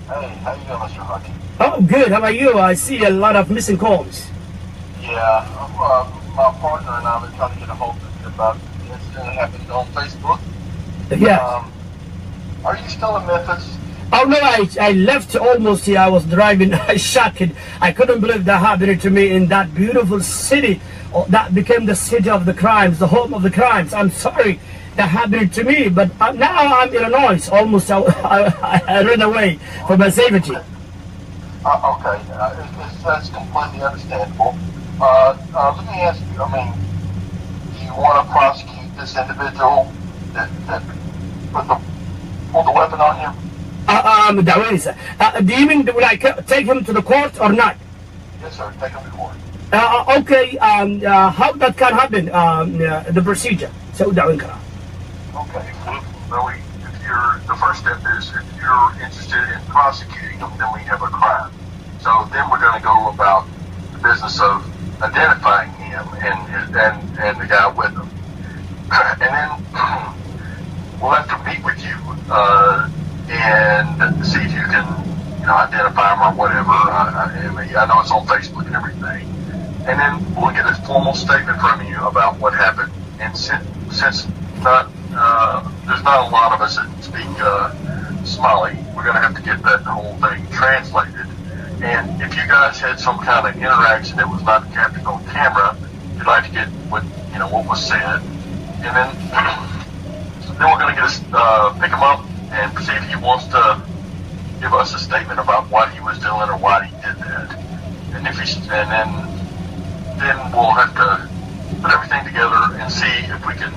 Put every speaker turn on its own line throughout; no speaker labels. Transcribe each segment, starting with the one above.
Hey, how you doing, Mr. Huckey?
Oh, good. How about you? I see a lot of missing calls.
Yeah, my partner and I have been trying to get a hold of you about the incident that happened on Facebook.
Yeah.
Are you still in Memphis?
Oh no, I left almost here. I was driving. I shocked. I couldn't believe that happened to me in that beautiful city. Oh, that became the city of the crimes, the home of the crimes. I'm sorry that happened to me, but now I'm in Illinois. Almost I ran away for my safety.
Okay, that's completely understandable. Let me ask you, I mean, do you want to prosecute this individual that pulled the weapon on you?
Dacweynaysa. Do you mean will I take him to the court or not?
Yes, sir. Take him to court.
Okay, how that can happen? The procedure. See u dacweyn karaa?
Okay. Well, if you're the first step is if you're interested in prosecuting them, then we have a crime. So then we're going to go about the business of identifying him and the guy with him, and then we'll have to meet with you and see if you can identify him or whatever. I mean, I know it's on Facebook and everything, and then we'll get a formal statement from you about what happened. And since not there's not a lot of us that speak Somali, we're going to have to get that whole thing translated. And if you guys had some kind of interaction that was not captured on camera, you'd like to get what you know what was said, and then we're going to get us pick him up and see if he wants to give us a statement about what he was doing or why he did that. And if he's and then we'll have to put everything together and see if we can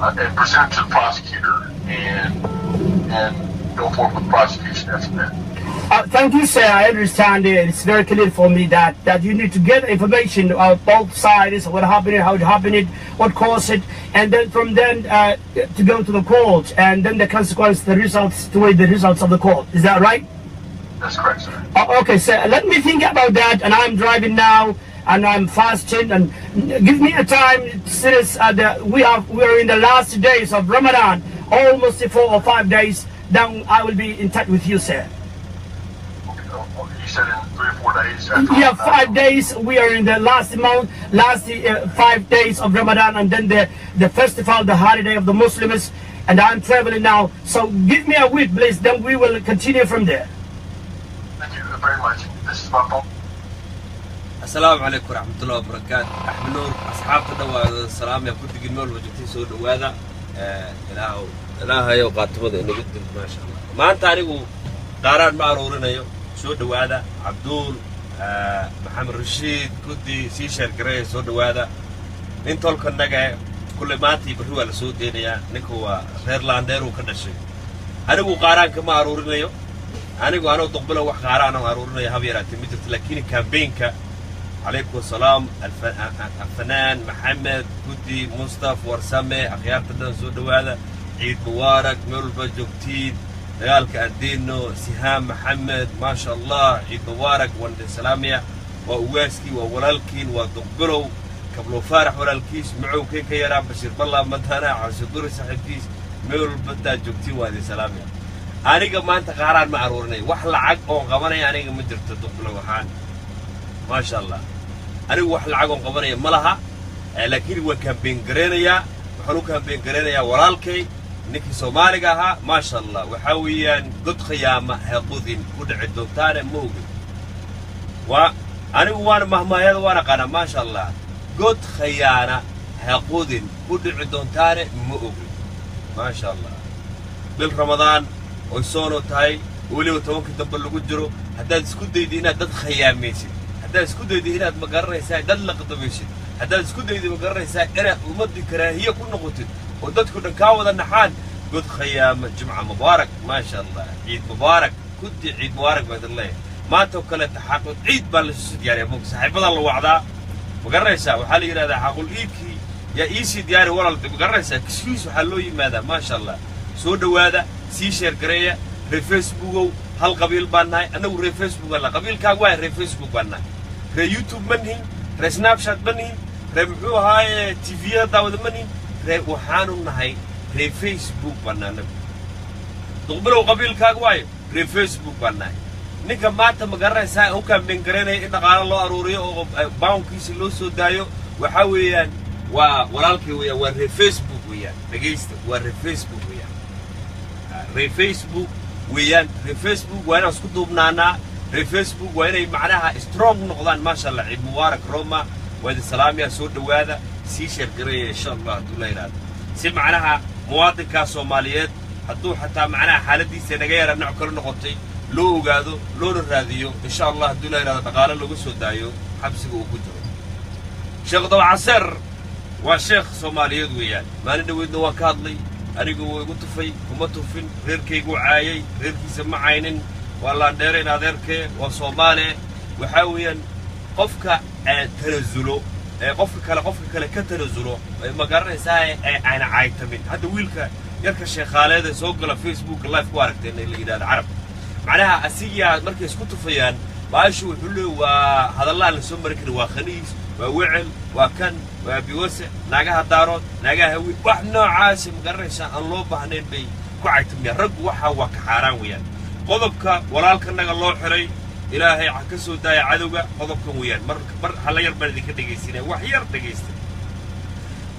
and present it to the prosecutor and go forth with prosecution after that.
Thank you, sir. I understand it. It's very clear for me that you need to get information of both sides, what happened, how it happened, what caused it, and then from then to go to the court, and then the consequence, the results, to weigh the results of the court. Is that right?
That's correct, sir.
Okay, sir. Let me think about that. And I'm driving now, and I'm fasting, and give me a time since we are in the last days of Ramadan, almost 4 or 5 days. Then I will be in touch with you, sir.
Okay, you said in 3 or 4 days after
Yeah,
Ramadan?
5 days. We are in the last month, last 5 days of Ramadan, and then the festival, the holiday of the Muslims. And I'm traveling now, so give me a week, please. Then we will continue from there.
Thank you very much. This is my phone.
Asalaamu calaykum waraxmatullahi wabarakaatu. Axmed Nuur, asxaabta dhan waa salaamaya, guddigii meel walba joogtay soo dhowaada. Ilaahow, ilaahayow qaatumada inagu dil. Maasha Allah, maanta anigu qaaraan ma aruurinayo. Soo dhowaada, Cabduul, Maxamed Rashiid, guddi sii share gareeya. Soo dhowaada. Nin tolkanaga kulley maanta iyo barri waa la soo deynayaa. Ninku waa reer laandheeruu ka dhashay. Anigu qaaraanka ma aruurinayo. Anigu anoo duqbilo wax qaaraan oo aruurinayo hab yaraatee ma jirto, laakiin campaignka. Calaykum asalaam, alfanaan Maxamed Guddi, Mustaf Warsame, akhyaarta dhan soo dhowaada. Ciid mubaarak meel walba joogtiin. Dagaalka adeeno. Sihaam Maxamed, maasha Allah, ciid mubaarak. Waan idin salaamaya. Waa ugaaskii, waa walaalkiin, waa duqbilow Kablo Faarax walaalkiis, macowkee ka yaraa, Bashiir Balla Matana Caasiduri saaxiibkiis. Meel walba intaad joogtiin waa idin salaamaya. Aniga maanta qaaraan ma aruurinay. Wax lacag oon qabanaya aniga ma jirto. Duqbilow ahaan, maasha Allah, anigu wax lacag oon qabanaya ma laha, laakiin waan campaign gareynayaa. Waxaan u campaign gareynayaa walaalkay, ninkii Soomaaliga ahaa. Maasha Allah, waxaa weeyaan god khiyaama ha qodin, ku dhici doontaane ma ogin. Waa anigu waana mahmaayada waan aqaanaa. Maasha Allah, god khayaana ha qodin, ku dhici doontaane ma ogin. Maasha Allah, bil Ramadaan oy soonoo tahay, weliba 10-kii dambe lagu jiro, haddaad isku daydi inaad dad khayaamaysid, haddaad isku daydi inaad, ma garanaysaa, dad laqdamaysid, haddaad isku daydi, ma garanaysaa, inaad ummaddii karaahiye ku noqotid oo dadku dhan kaa wada naxaan, god khayaama. Jimca mubaarak, maasha Allah, ciid mubaarak kuddi, ciid mubaarak baa idin leeyahay. Maanta oo kaleeta xaqul ciid baa laisu diyaariya mog, saaxiibadaa la wacdaa, ma garanaysaa, waxaa la yidhahdaa xaqul ciidkii yaa iisii diyaari walaal, ma garanaysaa, excuse waxaa loo yimaadaa. Maasha Allah, soo dhowaada, sii share gareeya. Reer Facebookow, hal qabiil baan nahay annagu. Reer Facebook baan nahay. Qabiilkaagu waay? Reer Facebook baan nahay. Reer YouTube ma nihin, reer Snapchat ma nihin, reer muxuu ahaaye TV-yada daawada ma nihin. Reer waxaanu nahay reer Facebook baan nahay annagu. Duqbilow, qabiilkaagu waayo? Reer Facebook baan nahay. Ninka maanta, ma garanaysaa, u campaign garaynaya in dhaqaalo loo aruuriyo oo bawnkiisa loo soo daayo, waxaa weeyaan waa walaalkay weeyaan, waa reer Facebook weeyaan. Dhegaysta, waa reer Facebook weeyaan, reer Facebook weeyaan. Reer Facebook waa inaan isku duubnaanaa. Reer Facebook waa inay macnaha strong noqdaan. Maasha Allah, ciid mubaarak. Roma waa idin salaamaya, soo dhowaada, sii share gareeya, insha Allah hadduu la yidhaahdo, si macnaha muwaadinkaa Soomaaliyeed, hadduu xataa macnaha xaaladiisa naga yara nooc kale noqotay, loo ogaado, loona raadiyo, insha Allah hadduu la yidhahdo, dhaqaale looga soo daayo xabsiga uu ku jiro. Sheekh Dabcaseer waa sheekh Soomaaliyeed weeyaan. Maalin dhoweydna waan ka hadlay. Anigu wuu igu tufay, kuma tufin. Reerkayguu caayay, reerkiisa ma caynin. Waa laandheerayn adeerkee, waa Soomaale. Waxaa weeyaan qofka tanasulo ee qofka kale ka tanasulo, ma garanaysaa, ee aana caaytamin. Hadda wiilka yarka sheekhaaleed ee soo gala Facebook live ku aragteen ee la yidhahdo Carab, macnaha asigaa markay isku tufayaan baashu, wuxuu leey waa hadallaan la soo mari karin, waa khaniis, waa wecel, waa kan, waa biwase, naagaha Daarood, naagaha Hawi, wax noocaasi, ma garanaysaa, aan loo baahnayn bay ku caytamayaan. Raggu waxaa waa ka xaaraan weeyaan. Qodobka walaalkanaga loo xiray, Ilaahay ha ka soo daaya cadowga, qodobkan weeyaan. Mar mar hala yar baan idinka dhegaysinaya, wax yar dhegaysta.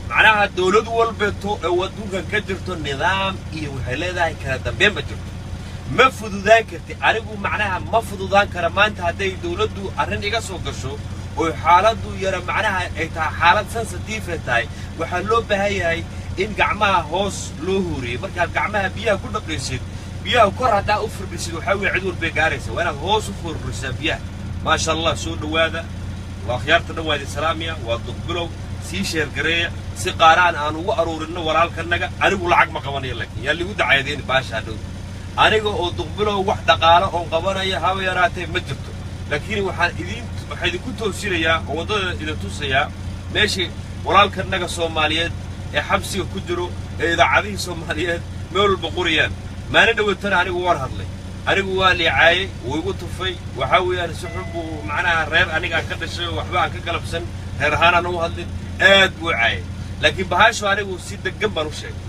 Macnaha dowlad walbeeto ee adduunkan ka jirto nidaam iyo waxay leedahay kala dambeyn ba jirto. Ma fududaan karti, anigu macnaha ma fududaan kara. Maanta hadday dowladdu arrin iga soo gasho oo xaaladdu yara macnaha ay tahay xaalad sensitive tahay, waxaa loo baahan yahay in gacmaha hoos loo huuriyo. Markaad gacmaha biyaha ku dhaqaysid, biyaha kor haddaa u firdhisid, waxaa weeye cid walbay gaaraysa. Waa inaad hoos u firdhisaa biyaha. Maasha Allah, soo dhowaada, waa akhyaarta dhan, waa idin salaamaya, waa Duqbilow. Sii share gareeya si qaaraan aan ugu aruurinno walaalkanaga. Anigu lacag ma qabanayo, laakiin yaa ligu dacayadeyn baasha hadhow. Aniga oo Duqbilow wax dhaqaalo oon qabanaya haba yaraatee ma jirto, laakiin waxaan idinku toosinayaa oo waddada idin tusayaa meeshii walaalkanaga Soomaaliyeed ee xabsiga ku jiro ee idaacadihii Soomaaliyeed meel walba qorayaan. Maalin dhawatana anigu waan hadlay, anigu waa liicaayey, wuu igu tufay. Waxaa weeyaan si xun buu macnaha reer aniga aan ka dhashay oo waxba aan ka galabsan, reer ahaan aan u hadlin, aad buu caayay. Laakiin bahashu anigu si deggan baan u sheegay.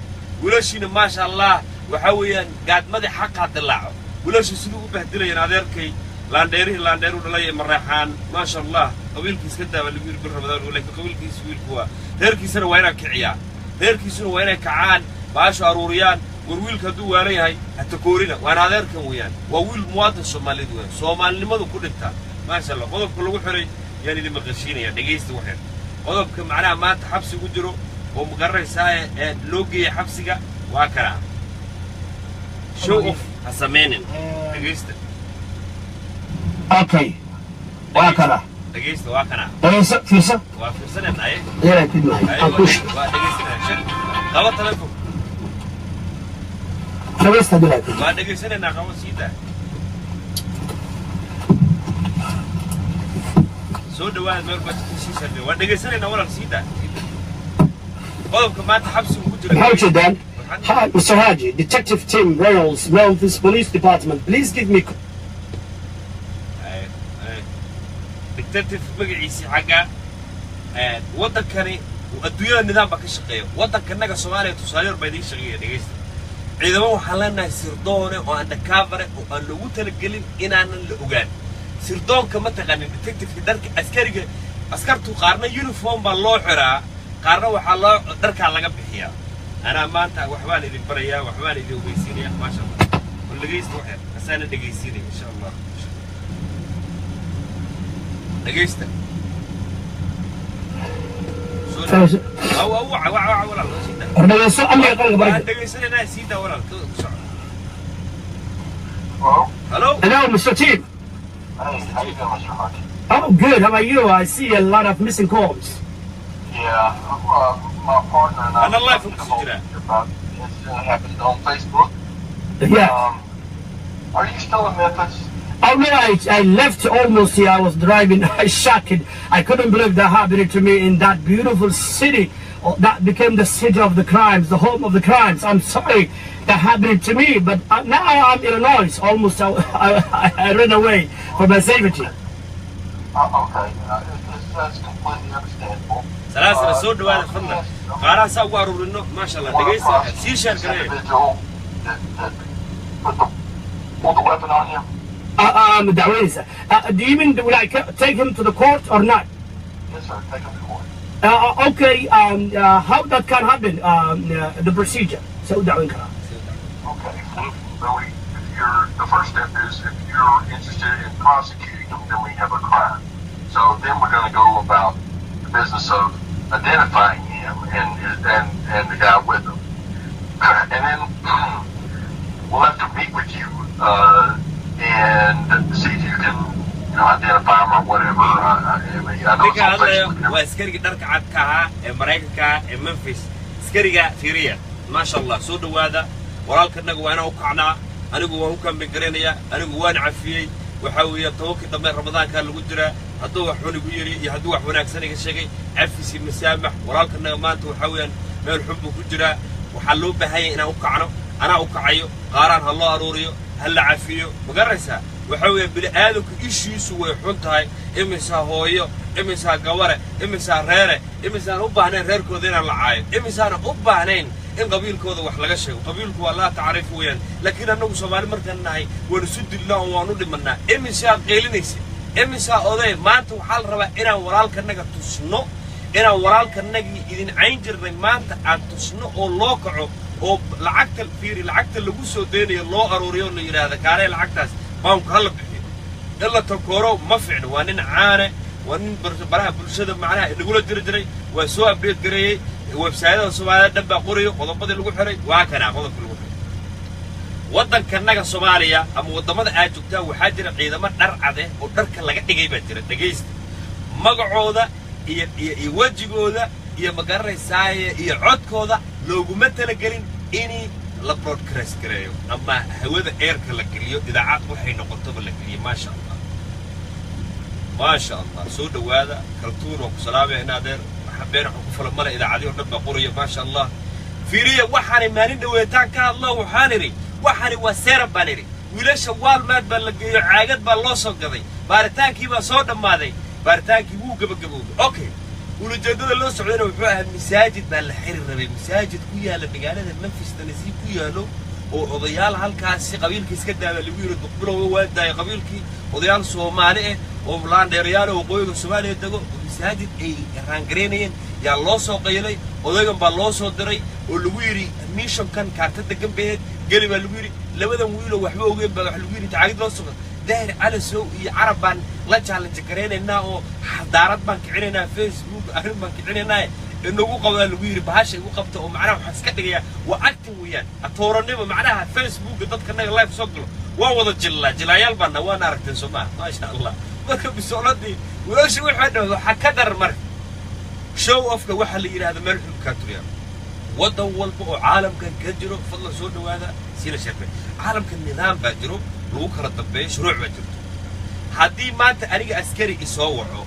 Wiilashiina, maasha Allah, waxaa weeyaan gaadmadii xaqaa dilaaco. Wiilashu siduu u bahdilayeen adeerkay, laandheerihii laandheer u dhalay ee Mareexaan, maasha Allah, qabiilkiis ka daaba lagu yidhi bil Ramadaan, laakiin qabiilkiisa wiilku waa reerkiisana waa inaan kiciyaa, reerkiisuna waa inay kacaan, baashu aruuriyaan. War wiilka hadduu waalan yahay ha takoorina, waana adeerkan weeyaan, waa wiil muwaadin Soomaaliyeed weeyaan, Soomaalinimadu ku dhintaa. Maasha Allah, qodobka lagu xiray yaan idin maqashiinaya, dhegaysta waxyar. Qodobka macnaha maanta xabsi ku jiro oo, ma garanaysaa, ee loo geeyay xabsiga waa kanaa. Show off ha sameynin, dhegaysta.
Okay, waa kana.
Dhegaysta, waa kanaa.
Dhegayso, fiirso.
Waa fiirsanayna aye.
Ilaahay ku maayo aan ku
Waa dhegaysanaya. Shir qaba telefoon.
Dhegaysta, bilaa ku
Waa dhegaysanaynaa, qabo, sii daa. Soo dhawaada meel baa sii sarbe. Waa dhegaysanaynaa walaal, sii daa, sii daa. Qodobka maanta xabsigu ku jira.
Maxaa ujeedaan? Hi, Mr. Haji, Detective Tim Reynolds, Memphis Police Department. Please give me
Ay, ay. Detective magaciisii xagga waddankani, adduunyada nidaam baa ka shaqeeya. Waddankanaga Soomaaliya tusaale yar baa idiin shaqeeya, dhegaysta. Ciidamo waxaan leenahay sirdoone oo undercover oo aan loogu talagelin inaanan la ogaan. Sirdoonka ma taqaanin, detectiveka dharka askariga, askartu qaarna uniform baa loo xiraa, qaarna waxaa loo dharkaa laga bixiyaa. Anaa maanta waxbaan idin barayaa, waxbaan idin ogeysiinaya. Maasha Allah, bal dhegaysta wax yar, asaana dhegaysiinaya, insha Allah. Dhegaysta. Soo wa wa wa wa walaal, sii daa.
Dhegayso, amniga qaranka
Waan
Maraykanka.
dhegaysanaynaa, sii daa walaal, ku soco.
Hello?
Hello.
Hello, Mr. Tim.
Hey, how you doing, Mr. Haji?
Oh, good. How about you? I see a lot of missing calls.
Yeah, my partner and I
Ana live
talked
ku sii jiraa.
about the incident that happened on Facebook.
Yeah.
Are you still in Memphis?
Oh no, I left almost here. I was driving. I shocked. I couldn't believe that happened to me in that beautiful city, oh, that became the city of the crimes, the home of the crimes. I'm sorry that happened to me, but now I'm in Illinois. Almost I ran away for my safety.
Okay, that's completely understandable.
Salaasana soo dhawaada fadlan, qaaraha saa ugu aruurino. Maasha Allah,
One
dhegaysta,
prosecute
sii share
this
gareeya.
individual that put the pulled the weapon on you.
Dacwadaysa. Do you mean will I take him to the court or not?
Yes, sir. Take him to court.
Okay, how that can happen, the procedure? See u dacwayn karaa?
Okay. Well, if you're, the first step is if you're interested in prosecuting them, then we have a crime. So then we're going to go about the business of identifying him and the guy with him. And then we'll have to meet with you and see if you can identify him or whatever. I know it's
Ninka
on
hadlayo
Facebook and
waa askarigii dharka cadka ahaa ee Maraykanka ee Memphis. Askariga fiiriya, maasha Allah. Soo dhowaada walaalkanaga, waa inaan u kacnaa. Anigu waan u campaign garaynayaa, anigu waan cafiyey. Waxaa weeye 10-kii dambe Ramadaankaa lagu jiraa. Hadduu wax xun igu yidhi iyo hadduu wax wanaagsan iga sheegay, cafisi, masaamax walaalkanaga. Maanta waxaa weeyaan meel xun buu ku jiraa. Waxaa loo baahan yahay inaan u kacno. Anaa u kacayo, qaaraan ha loo aruuriyo, ha la cafiyo. Ma garanaysaa? Waxaa weeye bini aadamku ishiisu way xun tahay. Imisaa hooyo, imisaa gabare, imisaa reere, imisaan u baahnayn reerkooda inaan la caayo, imisaana u baahnayn in qabiilkooda wax laga sheego. Qabiilku waa laa tacriif weeyaan, laakiin annagu Soomaali markaan nahay waanu isu dilnaa oo waanu dhimannaa. Imisaa qeylinaysa, imisaa oday. Maanta waxaa la rabaa inaan walaalkanaga tusno, inaan walaalkanagii idin cayn jirnay maanta aan tusno oo loo kaco oo lacagta fiiri, lacagta lagu soo deynayo loo aruuriyo oo la yidhaahda kaaree lacagtaas baanku hala bixiyo. In la takooro ma ficno. Waa nin caane, waa nin baraha bulshada macnaha nagula jiri jiray. Waa soo update gareeyey, websaayadada Soomaalida dhan baa qorayo qodobadii lagu xiray. Waa kanaa qodobkii lagu xiray. Waddankanaga Soomaaliya ama waddamada aad joogtaan waxaa jira ciidamo dhar cade oo dharka laga dhigay baa jira. Dhegaysta, magacooda iyo wejigooda iyo magaranaysaay iyo codkooda looguma talagelin in la broadcast gareeyo ama hawada airka la geliyo, idaacad waxay noqotoba la geliyo. Maasha Allah, maasha Allah. Soo dhowaada. Kaltuun, waan ku salaamaya in adeer. Waxa been wax ku fala male, idaacadii oo dhan baa qoraya. Maasha Allah. Fiiriya, waxaanay maalin dhaweetaan ka hadlo, waxaan idhi waxani waa setup baan idhi. Wiilasha Walmart baa la geeyo, caagad baa loo soo gaday, baaritaankii baa soo dhammaaday, baaritaankii wuu gabagaboobay. Okay, ulajeedada loo socdayna wuxuu ahaa masaajid baa la xiri rabay, masaajid ku yaala magaalada Memphis, Tennessee ku yaalo, oo odayaal halkaasi qabiilkii iska daaba lagu yidhi. Duqbilowa waa daayay qabiilkii. Odayaal Soomaali ah oo laandheerayaal oo waqooyiga Soomaaliya dego oo masaajid ay raangaraynayeen yaa loo soo qaylay. Odaygan baa loo soo diray oo lagu yidhi missionkan kaarta degan baheed geli baa lagu yidhi. Labadan wiiloo waxba ogeen baa wax lagu yidhi tacaagid loo soo. Daahir Calasow iyo Carab baan la challenge garaynaynaa oo xadaarad baan kicinaynaa, Facebook arrin baan kicinaynaa, inagu qabaa lagu yidhi. Bahasha igu qabta oo macnaha waxaan iska dhigayaa waa acting weeyaan, atooranimo. Macnaha Facebooka dadka naga live soo galo waa wada jillaa, jilaayaal baana waana aragteen, soo maaha? Maasha Allah. Marka bisooladii wiilasha waxay dhahay waxaa ka daran marka show offka waxaa la yidhahda meel xun kaa turiyaa. Waddan walba oo caalamkan ka jiro, fadlan soo dhowaada, siina sheekay. Caalamka nidaam baa jiro lagu kala dambeeyo, shuruuc baa jirto. Haddii maanta aniga askari isoo waco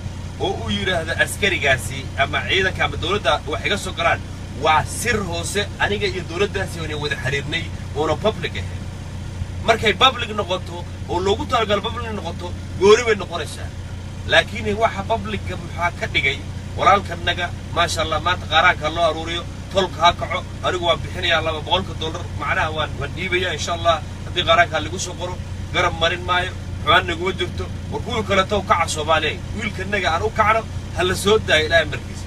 oo uu yidhaahdo askarigaasi ama ciidanka ama dowladda wax iga soo galaan, waa sir hoose aniga iyo dowladdaasi oona wada xiriirnay oona public ahayn. Markay public noqoto oo loogu talagalo public noqoto, gooni bay noqonaysaa. Laakiin waxa publicka maxaa ka dhigay walaalkanaga? Maasha Allah. Maanta qaaraanka loo aruuriyo, tolka ha kaco. Anigu waan bixinayaa $200, macnaha waan dhiibaya insha Allah. Haddii qaaraankaa lagu soo qoro, garab marin maayo, xumaan naguma jirto. War kuwii kaleto kaca, Soomaaliya, wiilkanaga aan u kacno, ha la soo daayo Ilaahay markiisa.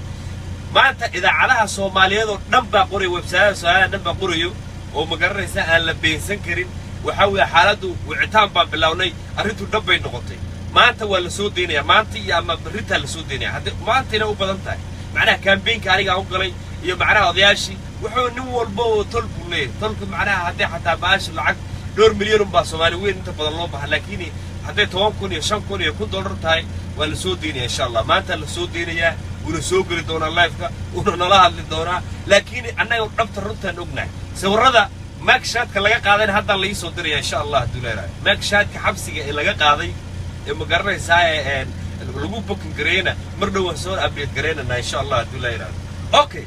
Maanta idaacadaha Soomaaliyeed oo dhan baa qoraya, websaayada Soomaaliyada dhan baa qorayo oo ma garanaysa aan la beensan karin. Waxaa weeye xaaladdu wicitaan baan bilownay, arrintu dhab bay noqotay. Maanta waa la soo deynayaa, maanta iyo ama berritaa la soo deynaya, haddii maantayna u badan tahay. Macnaha campaignka aniga aan u galay iyo macnaha odayaashii wuxuu nin walba oo tol buu leeyahay. Tolka macnaha haddii xataa baasha lacag dhowr milyan unbaa Soomaali weyn inta badan loo baxa, laakiin hadday 10,000 iyo 5,000 iyo $1,000 tahay, waa la soo deynaya insha Allah. Maanta la soo deynayaa, wuuna soo geli doonaa liveka, wuuna nala hadli doonaa. Laakiin annaga dhabta runtaan ognahay. Sawirrada mugshotka laga qaadayna hadda la ii soo diraya insha Allah hadduu leedahay. Mugshotka xabsiga ee laga qaaday ee ma garanaysaa ee lagu booking gareeyna mar dhow waan soo update gareynanaa insha Allah hadduu leeyahay. Okay,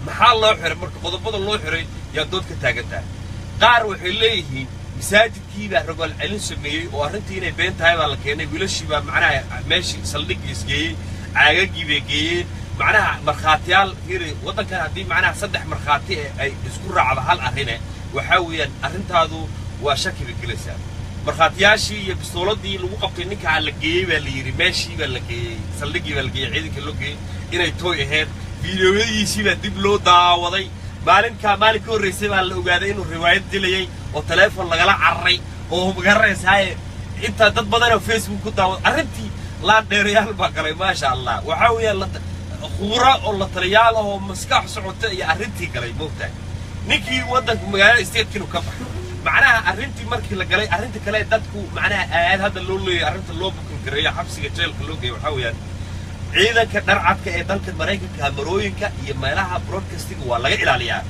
maxaa loo xiray marka? Qodobada loo xiray yaa dood ka taagan tahay. Qaar waxay leeyihiin masaajidkii baa rogaal celin sameeyey oo arrintii inay been tahay baa la keenay. Wiilashii baa macnaha meeshii saldhiggii isgeeyey, caagagii bay geeyeen, macnaha markhaatiyaal. Fiiri, waddankan haddii macnaha saddex markhaati eh ay isku raacdo hal arrine, waxaa weeyaan arrintaadu waa shaki bay gelaysaa. Markhaatiyaashii iyo bistooladii lagu qabtay ninkaa la geeyey baa la yidhi, meeshii baa la geeyey, saldhiggii baa la geeyey, ciidanka loo geeyey inay toy ahayd. Fiidiyoyadiisii baa dib loo daawaday. Maalinkaa maalin ka horraysay baa la ogaaday inuu riwaayad dilayay oo teleefon lagala cararay oo magaranaysaay intaa dad badan oo Facebook ku daawad. Arrintii laandheerayaal baa galay, maasha Allah. Waxaa weeyaan la khuura oo la taliyaal ah oo maskax socota iyo arrintii galay, moogtahay, ninkii waddanka magaalada statekiinu ka baxay. Macnaha arrintii markii la galay, arrinta kale dadku macnaha aad hadda loo leeyahay, arrinta loo bukin gareeyo, xabsiga jeelka loo geeyo, waxaa weeyaan ciidanka dharcadka ee dalka Maraykanka hamarooyinka iyo meelaha broadcastiga waa laga ilaaliyaa.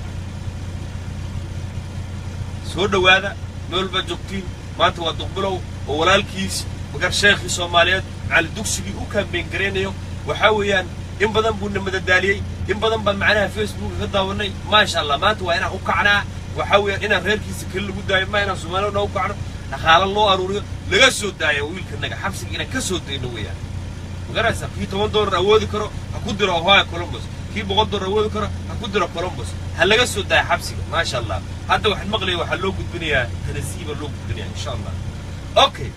Soo dhowaada meel walbaad joogtiin. Maanta waa Duqbilow oo walaalkiis magar sheekhii Soomaaliyeed macali dugsigii u campaign garaynayo. Waxaa weeyaan in badan buu na madadaaliyey, in badan baan macnaha Facebooka ka daawanay, maasha Allah. Maanta waa inaan u kacnaa. Waxaa weeyaan inaan reerkiisa keli lagu daayo ma, inaan Soomaalida dhan u kacno, dhaqaalo loo aruuriyo, laga soo daayo wiilkanaga xabsiga, inaan ka soo dayno weeyaan. Magaraysaa, kii $10 awoodi karo ha ku diro Ohio Columbus, kii $100 awoodi karo ha ku diro Columbus, ha laga soo daayo xabsiga, maasha Allah. Hadda waxaan maqlaya waxaa loo gudbinayaa Tennessee baa loo gudbinayaa, insha Allah. Okay,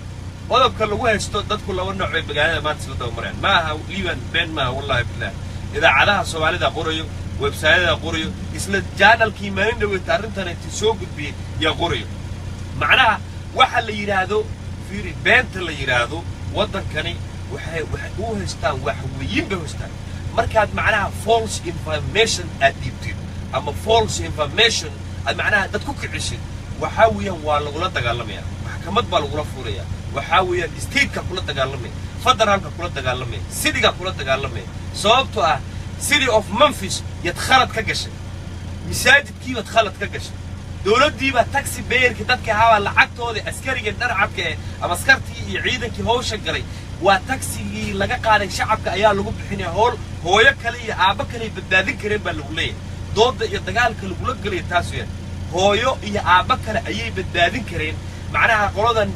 qodobka lagu haysto, dadku laba nooc bay magaalada maanta isla daba marayaan. Ma aha liban been maaha, wallahi billah. Idaacadaha Soomaalida qorayo, websaayada qorayo, isla channelkii maalin dhaweyta arrintan intii soo gudbiyey yaa qorayo. Macnaha waxa la yidhaahdo, fiiri, beenta la yidhaahdo waddankani waxay u haystaan wax weyin bay haystaan. Markaad macnaha false information aad dhiibtid ama false information aad macnaha dad ku kicisid, waxaa weeyaan waa lagula dagaalamaya, maxkamad baa lagula fuulaya. Waxaa weeyaan stateka kula dagaalamaya, federaalka kula dagaalamaya, cityga kula dagaalamaya, sababtoo ah City of Memphis yaad khalad ka gashay, masaajidkiibaad khalad ka gashay, dowladdiibaa taxpayerkii dadka ahaabaa lacagtoodii askariga dharcadka eh ama askartii iyo ciidankii hawsha galay, waa taxigii laga qaaday shacabka ayaa lagu bixinaya howl hooyo kale iyo aabbo kale badbaadin kareen baa lagu leeyahay. Doodda iyo dagaalka lagula gelaya taas weeyaan. Hooyo iyo aabbo kale ayay badbaadin kareen. Macnaha qoladan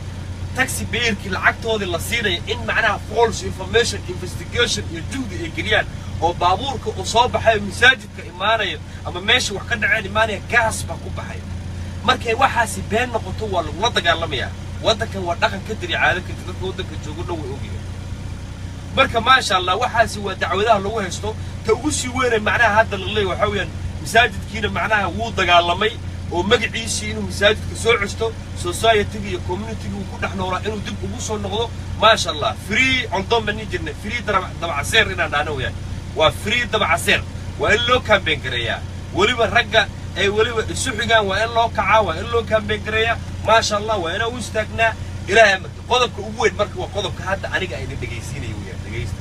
taxpayerkii lacagtoodii la siinaya in macnaha false information, investigation iyo juhdi ay geliyaan oo baabuurka uu soo baxayo, masaajidka imaanayo ama meesha wax ka dhaceen imaanaya, gaas baa ku baxaya. Markay waxaasi been noqoto waa lagula dagaalamayaa. Waddankan waa dhaqan ka jiri, caado ka jir, dadka waddanka joogo dhan way ogyihiin. Marka maasha Allah, waxaasi waa dacwadaha lagu haysto. Ta ugu sii weynay macnaha hadda la leeyahy waxaa weeyaan masaajidkiina macnaha wuu dagaalamay oo magaciisii inuu masaajidka soo cesto, society-ga iyo community-ga uu ku dhex noolaa inuu dib ugu soo noqdo, maasha Allah. Free Coldoon baan nii jirnay, free Dabcaseer inaan dhahno weeyaan. Waa free Dabcaseer, waa in loo campaign gareeyaa. Weliba ragga ay weliba isu xigaan waa in loo kacaa, waa in loo campaign gareeyaa, maasha Allah. Waa inaan u istaagnaa Ilaahay amarka. Qodobka ugu weyn marka waa qodobka hadda aniga idin dhegaysiinayo weeyaan. Dhegaysta,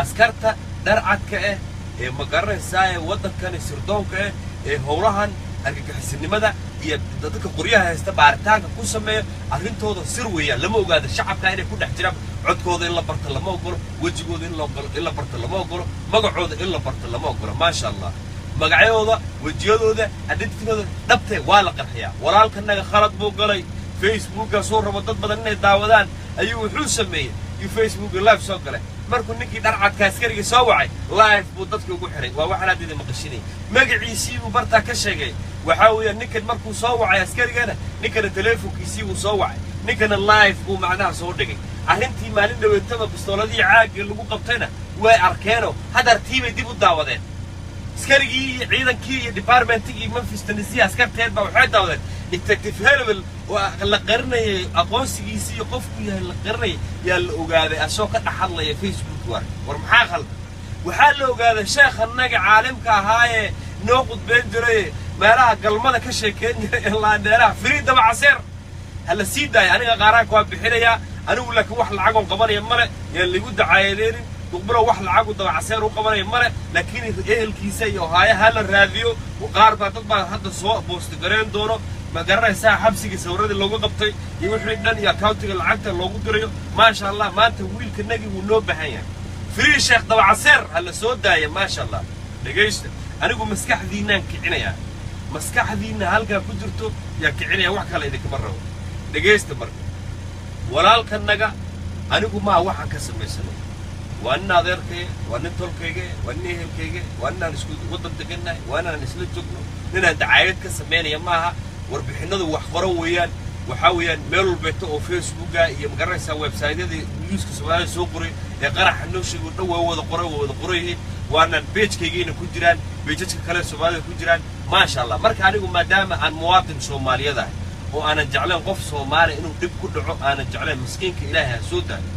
askarta dharcadka ah ee ma garanaysaa ee waddankani sirdoonka ah ee howlahan argagixisinimada iyo dadka qoryaha haysta baaritaanka ku sameeyo, arrintooda sir weeyaan, lama ogaado shacabka inay ku dhex jiraan. Codkooda in la barto lama ogolo, wejigooda in la ogolo in la barto lama ogolo, magacooda in la barto lama ogolo, maasha Allah. Magacyadooda, wejiyadooda, identitygooda dhabtee waa la qarxiyaa. Walaalkanaga khalad buu galay. Facebooka soo rabo dad badan inay daawadaan ayuu wuxuu sameeyey iyo Facebooka live soo galay. Markuu ninkii dharcadka askarigii soo wacay, live buu dadka ugu xiray. Waa waxaan hadda idin maqashinayay, magaciisii buu bartaa ka sheegay. Waxaa weeyaan ninkan markuu soo wacay askarigana, ninkana teleefonkiisii buu soo wacay, ninkana live buu macnaha soo dhigay. Arrintii maalin dhaweetaba bistooladihii caagga lagu qabtayna way arkeenoo hadartii bay dib u daawadeen. Askarigii iyo ciidankii iyo departmentigii Memphis, Tennessee askarteed baa waxay daawadeen Detective Helwell oo la qarinayay aqoonsigiisii iyo qofku yahay la qarinayay yaa la ogaaday asoo ka dhex hadlaya Facebook. War maxaa khaldan? Waxaa la ogaaday sheekhanaga caalimka ahaayee noo qudbeyn jiray, meelaha galmada ka sheekeyn jiray ee laandheeraha. Free Dabacaseer, ha la sii daayo. Aniga qaaraanka waa bixinayaa anigu, laakiin wax lacagoon qabanaya male, yaan ligu dacaayadeenin. Duqbilow wax lacagu Dabacaseer u qabanaya male, laakiin ehelkiisa iyo haayo ha la raadiyo. Qaar baa dad baa hadda soo boostigareen doono, ma garanaysaa, xabsigii sawiradii loogu qabtay iyo wixii dhan iyo accountiga lacagta loogu dirayo, maasha Allah. Maanta wiilka nagi wuu noo baahan yahay. Free Sheekh Dabacaseer, ha la soo daaya, maasha Allah. Dhegaysta, anigu maskaxdiinaan kicinayaa, maskaxdiinna halkaa ku jirto yaa kicinaya, wax kale idinkama rabo. Dhegaysta marka, walaalkanaga anigu maa waxaan ka samaysanay waa nin adeerkaya, waa nin tolkayga, waa nin ehelkayga, waa ninaan isku waddan degannahay, waa inaan isla joogno. Ninaan dacaayad ka samaynaya maaha. Warbixinnadu wax qoran weeyaan. Waxaa weeyaan meel walbeeto oo Facebooka iyo, magaranaysaa, website-yadii newska Soomaalida soo qoray ee qaraxa noo sheegay dhan waa wada qoray, waa wada qoran yihiin, waana page-kaygiina ku jiraan, pages-ka kale Soomaalida ku jiraan, maasha Allah. Marka anigu maadaama aan muwaatin Soomaaliyeed ahay oo aanan jeclayn qof Soomaali inuu dhib ku dhaco, aanan jeclayn, miskiinka Ilaahay ha soo daayo,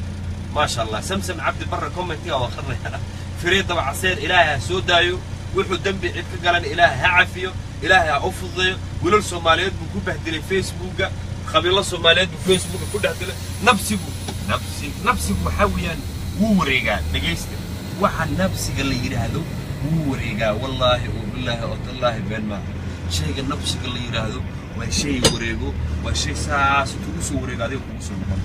maasha Allah. Samsam Cabdi Barre commentiga oo akhrinaya, Firiid Dabacaseer, Ilaahay ha soo daayo. Wuxuu dembi cid ka galan, Ilaahay ha cafiyo, Ilaahay ha u fududeeyo. Wiilal Soomaaliyeed buu ku bahdilay Facebooka, qabiilo Soomaaliyeed buu Facebooka ku dhex dilay. Nabsigu, nabsi, nabsigu waxaa weeyaan wuu wareegaa. Dhegaysta, waxa nabsiga la yidhaahdo wuu wareegaa. Wallaahi oo bilaahi oo tallaahi, been maaha. Shayga nabsiga la yidhaahdo waa shay wareego, waa shay saas intuu soo wareego adiga kugu soo noqon.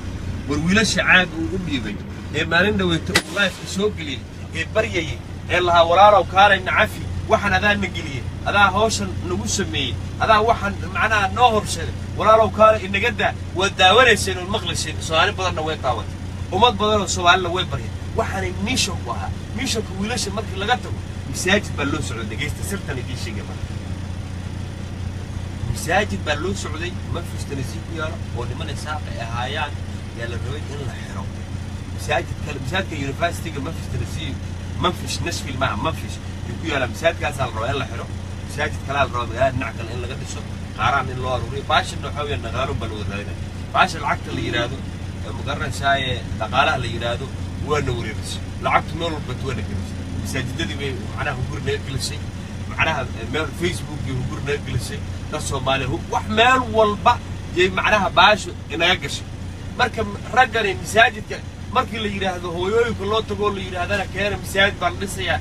War wiilasha caag uu u dhiibay ee maalin dhaweyta uu live-ka soo geliyey ee baryayay ee lahaa, "Walaalow, kaalay nacafi, waxaan adaa na geliyey, adaa hawshan nagu sameeyey, adaa waxaan macnaha noo horseeday, walaalow kaalay inaga daa," waad daawanayseen ood maqlayseen. Soomaali badanna way daawatay, ummad badan oo Soomaalina way baryeen. Waxaanay mission-ku ahaa, mission-ka wiilasha markii laga tago, masaajid baa loo socday. Dhegaysta, sirtan idiin sheegay. Marka masaajid baa loo socday Memphis, Tennessee ku yaalo oo niman Isaaq ay ahaayaan yaa la rabay in la xiro masaajid kale, masaajidka Universityga Memphis, Tennessee, Memphis, Nashville maaha, Memphis ayuu ku yaalaa. Masaajidkaasaa la rabaa in la xiro, masaajid kalaa la rabaa magaalada dhinac kale in laga dhiso, qaaraan in loo aruuriyo. Baashanna waxaa weeyaan dhaqaalun baa la wada raadinaya. Baasha lacagta la yidhaahdo, ma garanaysaaye, dhaqaalaha la yidhaahdo waana wareerisay. Lacagtu meel walba waana gelisay. Masaajidadii bay macnaha hunguri naga gelisay, macnaha meel Facebookii hunguri naga gelisay, dad Soomaaliya wax meel walba yay macnaha baashu inaga gashay. Marka raggani masaajidka markii la yidhaahdo, hooyooyinka loo tagoo la yidhaahdana, "Keena, masaajid baa la dhisayaa,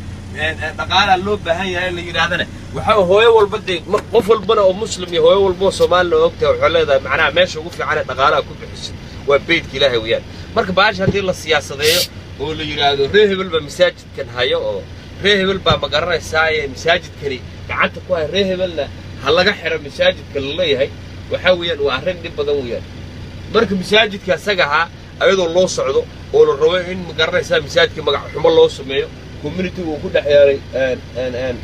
dhaqaalaa loo baahan yahay," la yidhaahdana, waxaa hooyo walba dee qof walbana oo Muslim iyo hooyo walba oo Soomaalina ogtahay, waxay leedahay macnaha meesha ugu fiican ee dhaqaalaha ku bixisid waa beydka Ilaahay weeyaan. Marka baasha haddii la siyaasadeeyo oo la yidhaahdo ree hebel baa masaajidkan hayo oo ree hebel baa, ma garanaysaaye, masaajidkani gacanta ku haya, ree hebelna ha laga xiro masaajidka la leeyahay, waxaa weeyaan waa arrin dhib badan weeyaan. Marka masaajidka asaga ahaa ayadoo loo socdo oo la rabo in, ma garanaysaa, masaajidka magac xumo loo sameeyo community uu ku dhex yeelay n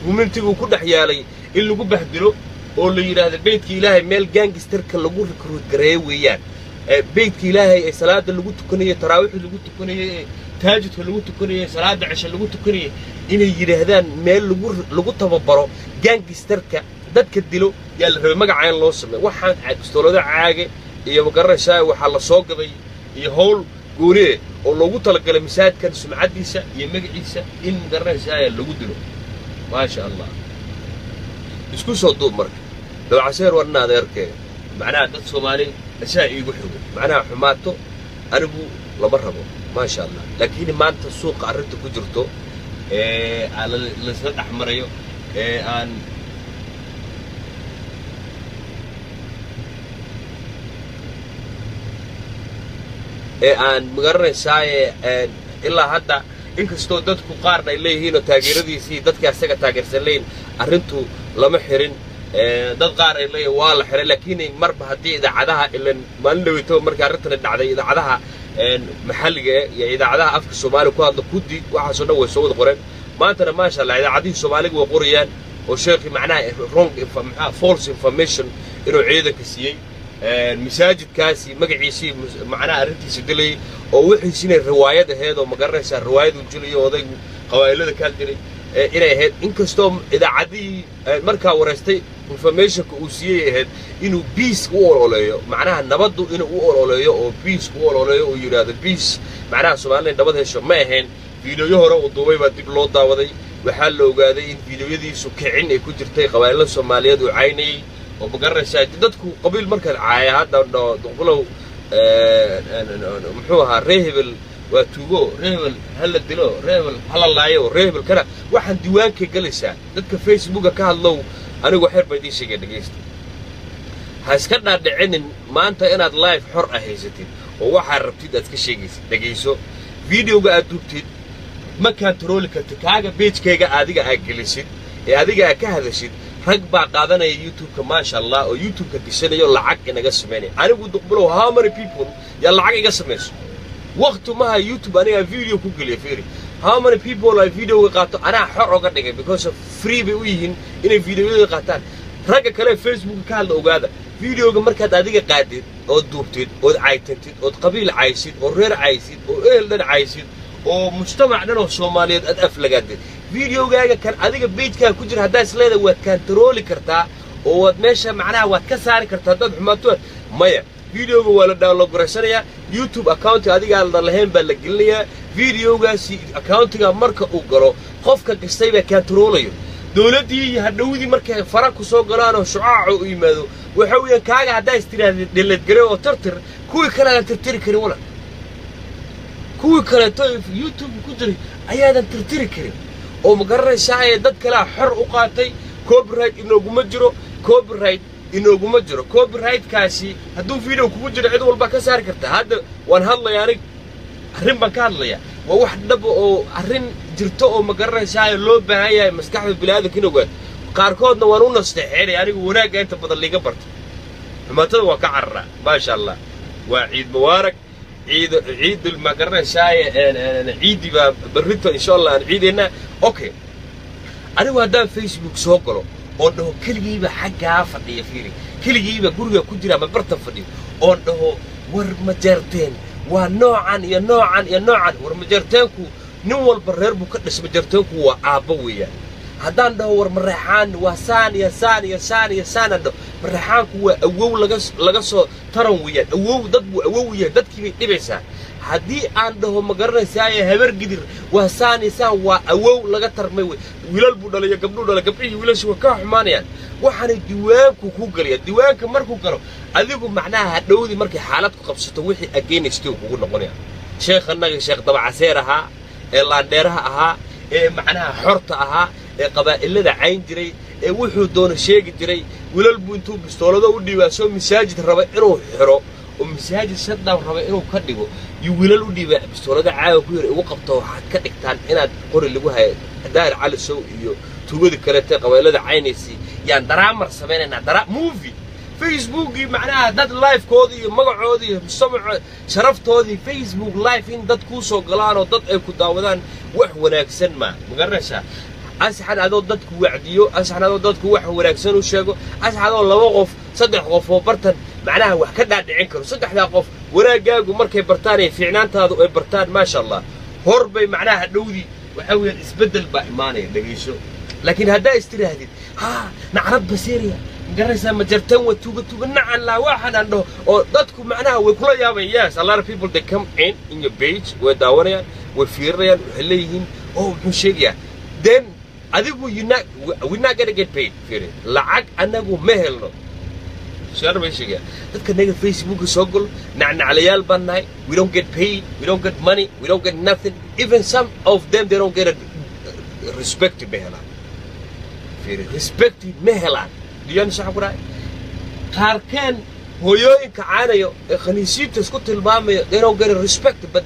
community uu ku dhex yaalay in lagu bahdilo oo la yidhaahdo beydka Ilaahay meel gangsterka lagu recruit gareeyo weeyaan, beydka Ilaahay ee salaada lagu tukanayo, taraawiixda lagu tukanayo, ee taajudka lagu tukanayo, salaada cishe lagu tukanayo, inay yidhaahdaan meel lagu tababaro gangsterka dadka dilo yaa la rabay magaca in loo sameeyo. Waxaan bistoolado caage iyo, magaranaysaa, waxaa la soo gaday iyo howl gooniye oo loogu talagalay masaajidkan sumcaddiisa iyo magaciisa in, magaranaysaa, lagu dilo, maasha Allah. Isku soo duub. Marka Dabcaseer waa nin adeerkee, macnaha dad Soomaali asaa iigu xogo, macnaha xumaato anigu lama rabo, maasha Allah. Laakiin maanta suuqa arrinta ku jirto ee aan laisla dhex marayo ee aan magaranaysaay ilaa hadda, inkastoo dadku qaarna ay leeyihiin oo taageeradiisii dadkii asaga taageersan leeyihin arrintu lama xirin, dad qaar ay leeyihin waa la xiray, laakiin marba haddii idaacadaha ilan maalin dhaweyto markii arrintani dhacday, idaacadaha maxalliga iyo idaacadaha afka Soomaaliya ku hadla kuddi waxaasoo dhan way soo wada qoreen. Maantana, maasha Allah, idaacadihii Soomaaliga way qorayaan oo sheekii macnaha wrong, maxaa, false information inuu ciidanka siiyey, masaajidkaasi magaciisii macnaha arrintiisa dilayay oo wixiisi inay riwaayad ahayd oo, ma garanaysaa, riwaayad uu jilayo odaygu qabaa'ilada kaal dilay inay ahayd, inkastoo idaacadihii markaa wareystay informationka uu siiyey ahayd inuu peace u ololeeyo, macnaha nabaddu inuu u ololeeyo oo peace u ololeeyo uu yidhaahdo peace, macnaha Soomaalida nabad hesho ma ahayn. Fiidiyoyo hore uu duubay baa dib loo daawaday. Waxaa la ogaaday in fiidiyoyadiisu kicin ay ku jirtay, qabaa'ilo Soomaaliyeed uu caynayey oo, ma garanaysaa, dadku qabiil markaad caaya hadda Duqbulow muxuu ahaa, ree hebel waa tuugo, ree hebel ha la dilo, ree hebel ha la laayo, ree hebel kana, waxaan diiwaankay galaysaa. Dadka Facebooka ka hadlow, anigu xeer baa idiin sheegaya. Dhegaysta, ha iska dhaadhicinin maanta inaad live xor ah haysatid oo waxaad rabtid aad ka sheegaysid. Dhegayso, videoga aad duubtid ma control-i kartid. Kaaga page-kayga adiga aad gelisid ee adiga aad ka hadashid, rag baa qaadanaya YouTube-ka, maasha Allah, oo YouTube-ka gishanayo, lacag inaga samaynaya. Anigu Duqbulow, how many people yaa lacag iga samayso? Waqti maha YouTube anigaa video ku geliya. Fiiri, How many people ay videoga qaato anaa xor oga dhigay, because of free bay u yihiin inay videoyada qaataan. Ragga kale Facebook ka hadla, ogaada, videoga markaad adiga qaadid ood duubtid, ood caytantid, ood qabiil caysid, oo reer caysid, oo ehel dhan caysid, oo mujtamac dhan oo Soomaaliyeed aad aflagaadid, videogaaga kan adiga pagekaaga ku jira haddaa is leedahay waad kantarooli kartaa oo waad meesha macnaha waad ka saari kartaa haddaad xumaato. Maya, videoga waa la download garaysanayaa, YouTube accountiga adigaa la lahayn baa la gelinayaa. Videogaasi accountiga marka uu galo, qofka gastay baa kantaroolayo. Dowladdii iyo hadhowdii markay fara ku soo galaan oo shucaaca u yimaado, waxa weeyaan kaaga haddaa is tirahdid delete garee oo tirtir, kuwii kale aadan tirtiri karin wala, kuwii kaleeto YouTube ku jiray ayaadan tirtiri karin. Oo ma garanaysaa ee dad kalea xor u qaatay. Copyright inooguma jiro, copyright inooguma jiro. Copyrightkaasi hadduu video kugu jiro, cid walba ka saari kartaa. Hadda waan hadlaya, anig arrin baan ka hadlaya, waa wax dhaba oo arrin jirto oo ma garanaysaa loo baahan yahay maskaxda biniaadanka in ogaado. Qaarkoodna waan u nasteexeynaya. Anigu wanaagga inta badan liiga barta, xumaatada waa ka cararaa. Maasha Allah, waa ciid mubaarak, ciid ciidul ma garanaysaa, ciiddii baa berrito insha Allah aan ciidaynaa. Okay, anigu haddaan Facebook soo galo oon dhaho keligiiba xaggaa fadhiya, fiiri, keligiiba guriga ku jira ama bartan fadhiyo, oon dhaho war Majeerteen waa noocan iyo noocan iyo noocan, war Majeerteenku nin walba reer buu ka dhashay, Majeerteenku waa aabbo weeyaan. Haddaan dhaho war Mareexaan waa saan iyo saan iyo saan iyo saan aan dhaho, Mareexaanku waa awow laga soo taran weeyaan, awow dad buu awow yahay, dadkii bay dhibaysaa. Haddii aan dhaho ma garanaysaaye Habar Gidir waa saan iyo saan, waa awow laga tarmay wey, wiilal buu dhalay iyo gabdhuu dhalay, gabdhihii wiilashu waa ka xumaanayaan. Waxaanay diiwaanku ku gelaya. Diiwaanka markuu galo, adigu macnaha hadhowdii markay xaalad ku qabsato, wixii against kugu noqonaya. Sheekh annaga, Sheekh Dabacaseer ahaa, ee laandheeraha ahaa, ee macnaha xorta ahaa, ee qabaa'ilada cayn jiray, ee wuxuu doono sheegi jiray, wiilal buu intuu bistoolado u dhiibaa soo masaajid raba inuu xiro oo masaajid shutdown raba inuu ka dhigo iyo wiilal u dhiibaa bistoolada caawa ku yar igu qabto, waxaad ka dhigtaan inaad qori lagu hayo Daahir Cali Sow iyo tuugadii kaleete qabaa'ilada caynaysay. Yaan drama samaynaynaa, drama movie Facebookii macnaha dad lifekoodii iyo magacoodii iyo mujtamaco sharaftoodii Facebook live in dad kuu soo galaan oo dad ay ku daawadaan wax wanaagsan ma ma garanaysaa. Asxan adoo dadku wacdiyo, asxan adoo dadku wax wanaagsan u sheego, asxan adoo laba qof, saddex qof oo bartan macnaha wax ka dhaadhicin karo, saddexdaa qof wanaaggaagu markay bartaan ee fiicnaantaadu ay bartaan, maasha Allah, hor bay macnaha dhowdii waxaa weeyaan isbeddel baa imaanaya. Dhegayso, laakiin haddaa istiraahdid haa nacrad baseeriya ma garanaysaa, Majartan waa tuuga tuuga nacan laa waxaan aan dhaho oo dadku macnaha way kula yaabayaan. Yes, a lot of people, they come in your page, way daawanayaan, way fiirinayaan, waxay leeyihiin, "Oh, muxuu sheegayaa?" Then adigu you not, we're not gonna get paid. Fiiri, lacag anagu ma helno. Su'aal bay sheegaya dadka naga Facebooka soo galo, nacnaclayaal baan nahay. We don't get paid, we don't get money, we don't get nothing. Even some of them, they don't get a respect. Ma helaan, fiiri, respect ma helaan. Diyan sax ku dhahay qaarkeen hooyooyinka caanayo ee khaniisiinta isku tilmaamayo, they don't get a respect, but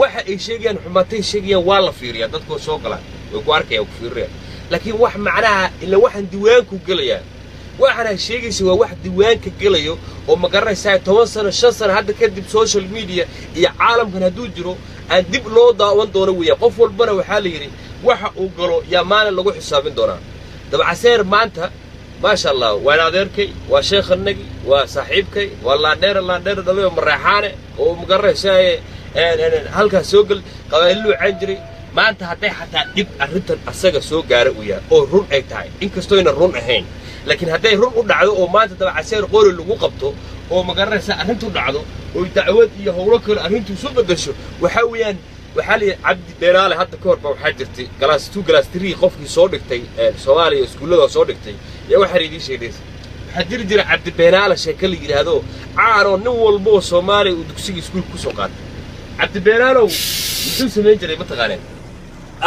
waxa ay sheegayaan, xumaatay sheegayaan, waa la fiiriyaa. Dadku way soo galaan, way ku arkayaan, ku fiirinayaan, laakiin wax macnaha ila waxaan diiwaanku gelayaa, waxaana sheegaysa waa wax diiwaanka gelayo oo ma garanaysaa 10 sano, 5 sano hadda kadib social media iyo caalamkan hadduu jiro aan dib loo daawan doono weeyaan. Qof walbana waxaa la yidhi waxa uu galo yaa maalin lagu xisaabin doonaa. Dabcaseer maanta, maasha Allah, waan adeerkay, waa sheekhanagi, waa saaxiibkay, waa laandheera laandheera dhalay oo Mareexaane oo ma garanaysaa halkaas soo gel qabaa'iluu can jiray. Maanta hadday xataa dhib arrintan asaga soo gaara uu yahay oo run ay tahay, inkastoyna run ahayn, laakiin hadday run u dhacdo oo maanta Dabacaseer qori lagu qabto oo ma garanaysaa arrintu dhacdo oo dacwad iyo howlo kale arrintu isu beddesho, waxaa weeyaan waxaa la yidhi Cabdi Beenaale hadda ka hor ba waxaa jirtay class 2, class 3 qofkii soo dhigtay Soomaaliya iskuullada soo dhigtay yaa waxaan idiin sheegay. Waxaa jiri jira Cabdi Beenaale sheeke la yidhaahdo caanoo nin walba oo Soomaaliya uu dugsiga iskuulka kusoo qaatay. Cabdi Beenaalow muxuu samayn jiray mataqaaneen?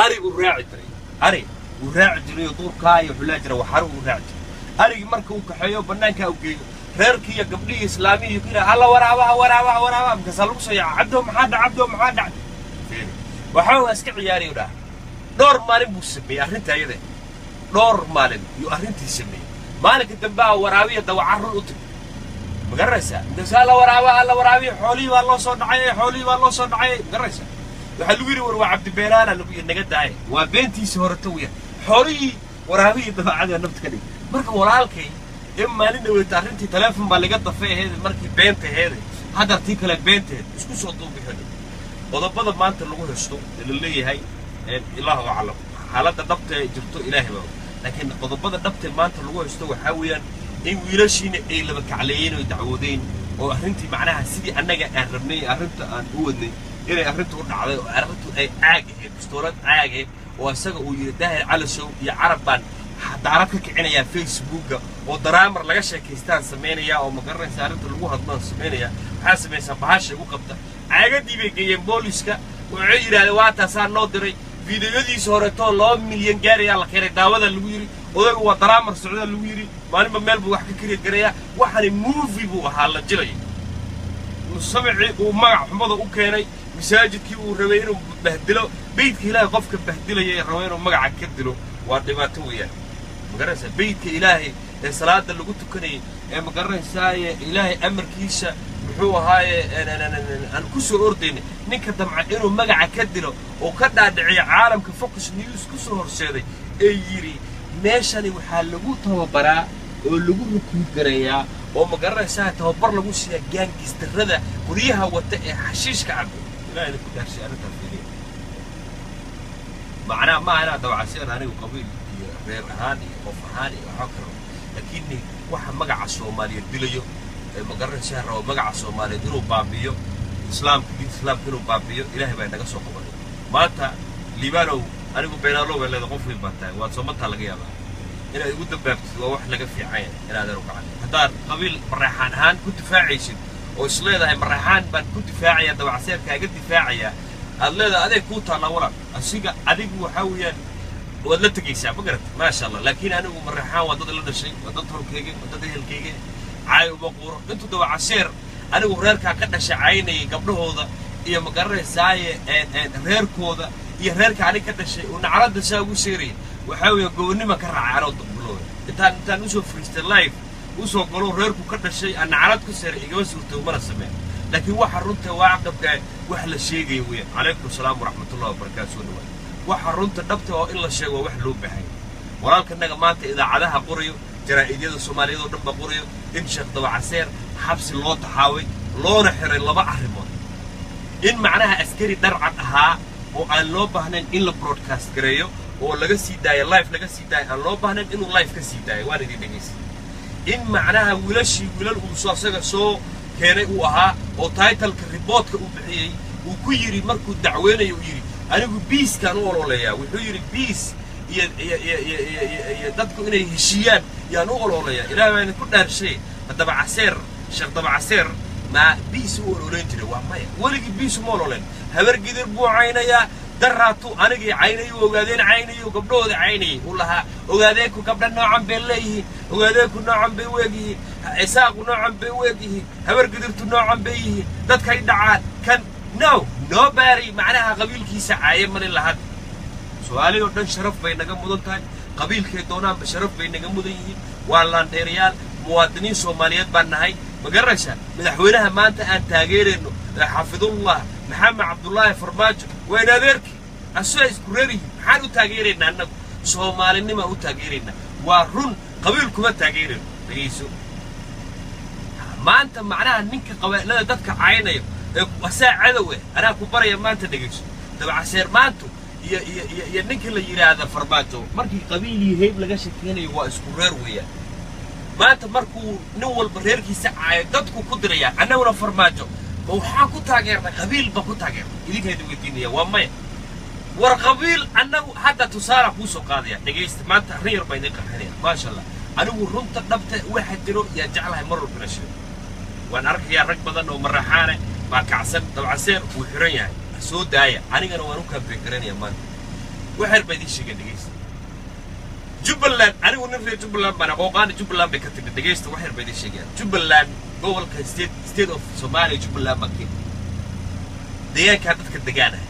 Ari buu raaci jiray, ari wuu raaci jiray oo duurkaa iyo wuxuu laa jiray waxaru uu raaci jiray. Arigii marka uu kaxeeyo bannaankaa u geeyo, reerkii iyo gabdhihii islaamihii ku yidhaha alla waraabaha, waraabaha, waraabaha. Markaasaa lagu soo yaaca, "Cabdo maxaa dhac? Cabdo maxaa dhac?" Waxaa waa iska ciyaariyu dhaha. Dhowr maalin buu sameeyey arrinta iyada, dhowr maalin yuu arrintii sameeyey. Maalinka dambe a waraabiya dawaca run u timi, ma garanaysaa? Markaasaa alla waraabaha, alla waraabiya, xoolihii baa loo soo dhacay, xoolihii baa loo soo dhacay, ma garanaysaa? Waxaa lagu yidhi, war waa Cabdibeeraana lagu yidhi, naga daaya, waa beentiisii horeta weeyaan. Xoolihii waraabihii dabeecadii nafta ka dhig. Marka walaalkay in maalin dhaweyta arrintii teleefon baa laga dafay aheyd, markii beenta aheyd, hadda tii kale beenteed isku soo duubixin. Qodobada maanta lagu haysto ee la leeyahay, Allahu aclam xaaladda dhabta ee jirto, Ilaahay baa og. Laakiin qodobada dhabta ee maanta lagu haysto waxaa weeyaan in wiilashiina ay laba kacleeyeen oo dacwoodeen, oo arrintii macnaha sidii annaga aan rabnay arrinta aan u wadnay inay arrintu u dhacday, oo arrintu ay caag ahayd, bistoolad caag ahayd, oo isaga uu yidhi Daahir Calasow iyo Carab baan xadaarad ka kicinayaa Facebooka, oo daraamar laga sheekaystaan samaynayaa, oo ma garanaysa arrinta lagu hadlaan samaynaya. Waxaa samaysaa bahasha igu qabta. Caagadii bay geeyeen booliska, waxay yidhahdeen waa taasaa noo diray. Fiidiyoyadiisa horeetoo 2 milyan gaarayaa la keenay, daawada lagu yidhi odaygu waa daraamar socdaa lagu yidhi, maalinba meel buu wax ka kariya garayaa. Waxani movie buu ahaa la jilay. Mujtamacii uu magac xumada u keenay, masaajidkii uu rabay inuu bahdilo, beydka Ilaahay qofka bahdilaya ee raba inuu magaca ka dilo, waa dhibaato weeyaan. Ma garanaysaa beydka Ilaahay ee salaada lagu tukanayay ee, ma garanaysaaye, Ilaahay amarkiisa muxuu ahaaye aan ku soo ordaynay, ninka damca inuu magaca ka dilo oo ka dhaadhiciyo caalamka, Fox News ku soo horseeday ee yidhi meeshani waxaa lagu tababaraa oo lagu recruit gareeyaa oo, ma garanaysaa, tababar lagu siiyaa gangsterada qoryaha wata ee xashiishka cabo. Ilaahayna ku dhaarshay arrintaa fiiriya. Macnaha maaha inaad dabacaseen anigu qabiil iyo reer ahaan iyo qof ahaan iyo waxaa kale, laakiin waxa magaca Soomaaliyeed dilayo ee, ma garanaysaa, rabo magaca Soomaaliyeed inuu baabi'iyo, Islaamka, diinta Islaamka inuu baabi'iyo, Ilaahay baa inaga soo qabanay. Maanta Liibanow, anigu beenaalow bay leedahay, qof weyn baa tahay, waad soomataa, laga yaabaa inaad igu dambaabtid. Waa wax laga fiican yahay inaadan u gacan haddaad qabiil Mareexaan ahaan ku difaacaysid oo is leedahay Mareexaan baan ku difaacaya, Dabacseerkaaga difaacaya aad leedahay, adeeg kuu taallaa walaal. Asiga adigu waxaa weeyaan waad la tegaysaa, ma garat? Maasha Allah. Laakiin anigu Mareexaan waa dad la dhashay, waa dad tolkayga, waa dad ehelkayga, caay uma quuro. Intuu Dabacaseer anigu reerkaa ka dhashay caynayay gabdhahooda iyo, ma garanaysaaye, reerkooda iyo reerka aniga ka dhashay uu nacradda saa ugu seerayay, waxaa weeye gobonnima ka raacay anoo duqbilooda. Intaan usoo fariistay, live usoo galo, reerku ka dhashay aan nacrad ku seeray igama suurtay, umana sameyn. Laakiin waxa runta waa caqabka wax la sheegaya weeyaan. Calaykum asalaam waraxmatullahi wabarakaatu, soo dhawaad. Waxa runta dhabta oo in la sheego waa wax loo baahay. Walaalkanaga maanta idaacadaha qorayo, jaraa'idyada Soomaaliyeed oo dhan ba qorayo in Sheekh Dabacaseer xabsi loo taxaaway loona xiray laba arrimood: in macnaha askari dharcad ahaa oo aan loo baahnayn in la broadcast gareeyo oo laga sii daayo live, laga sii daayo, aan loo baahnayn inuu live ka sii daayo, waan idin dhegaystay, in macnaha wiilashii wiilal uu soo asaga soo keenay uu ahaa, oo titleka reportka uu bixiyey uu ku yidhi markuu dacweynayo uu yidhi anigu peacekaan u ololeeyaa. Wuxuu yidhi peace iyo dadku inay heshiiyaan yaan u ololeeyaa. Ilaah baa idinku dhaarshay, haddaba Caseer, Sheekh Dabacaseer maa peace u ololeyn jiray? Waa maya, weligii peace uma ololeen. Habar Gidir buu caynayaa. Daraatu anigii caynayu, Ogaadeen caynayo, gabdhahooda caynayay, uu lahaa Ogaadeenku gabdha noocan bay leeyihiin, Ogaadeenku noocan bay u egyihiin, Cisaaqu noocan bay u egyihiin, Habar Gidirtu noocan bay yihiin, dadkay dhacaan kan no nobody macnaha qabiilkiisa caaye malin lahad. Soomaali oo dhan sharaf bay naga mudan tahay, qabiilkay doonaanba sharaf bay naga mudan yihiin. Waa laandheerayaal, muwaadiniin Soomaaliyeed baan nahay. Ma garanaysaa madaxweynaha maanta aan taageerayno ee xafidullah Maxamed Cabdullaahi Farmaajo waa in adeerkii asagaa isku reer yihiin? Maxaan u taageeraynaa annagu? Soomaalinimaan u taageeraynaa. Waa run, qabiil kuma taageerayno. Dhegayso, maanta macnaha ninka qabaa'ilada dadka caynayo ee asaa cadow eh anaa ku baraya maanta. Dhegayso, Dabacaseer maantu iyo ninka la yidhaahda Farmaajo markii qabiil iyo heyb laga shakeynayo waa isku reer weeyaan. Maanta markuu nin walba reerkiisa caayo dadku ku dirayaa. Annaguna Farmaajo ma waxaan ku taageernay qabiil baan ku taageernay? Idinkaa idin weydiinaya, waa maya. War qabiil annagu hadda tusaala kuu soo qaadaya. Dhegaysta, maanta arrin yar baa idin qarxinaya. Maasha Allah, anigu runta dhabta waxa jiro yaa jeclahay mar walbana sheego. Waan arkayaa rag badan oo Maraxaane baa kacsan, Dabcaseer wuu xiran yahay, soo daaya. Anigana waan u campaign garanaya. Maanta wax yar baa idiin sheegay, dhegaysta. Jubbaland, anigu nin reer Jubbaland baan, aqooqaana Jubbaland bay ka timid. Dhegaysta, wax yar baa idiin sheegaya. Jubbaland gobolka state of Somalia, Jubbaland baa kenya deegaankaa dadka degaanaha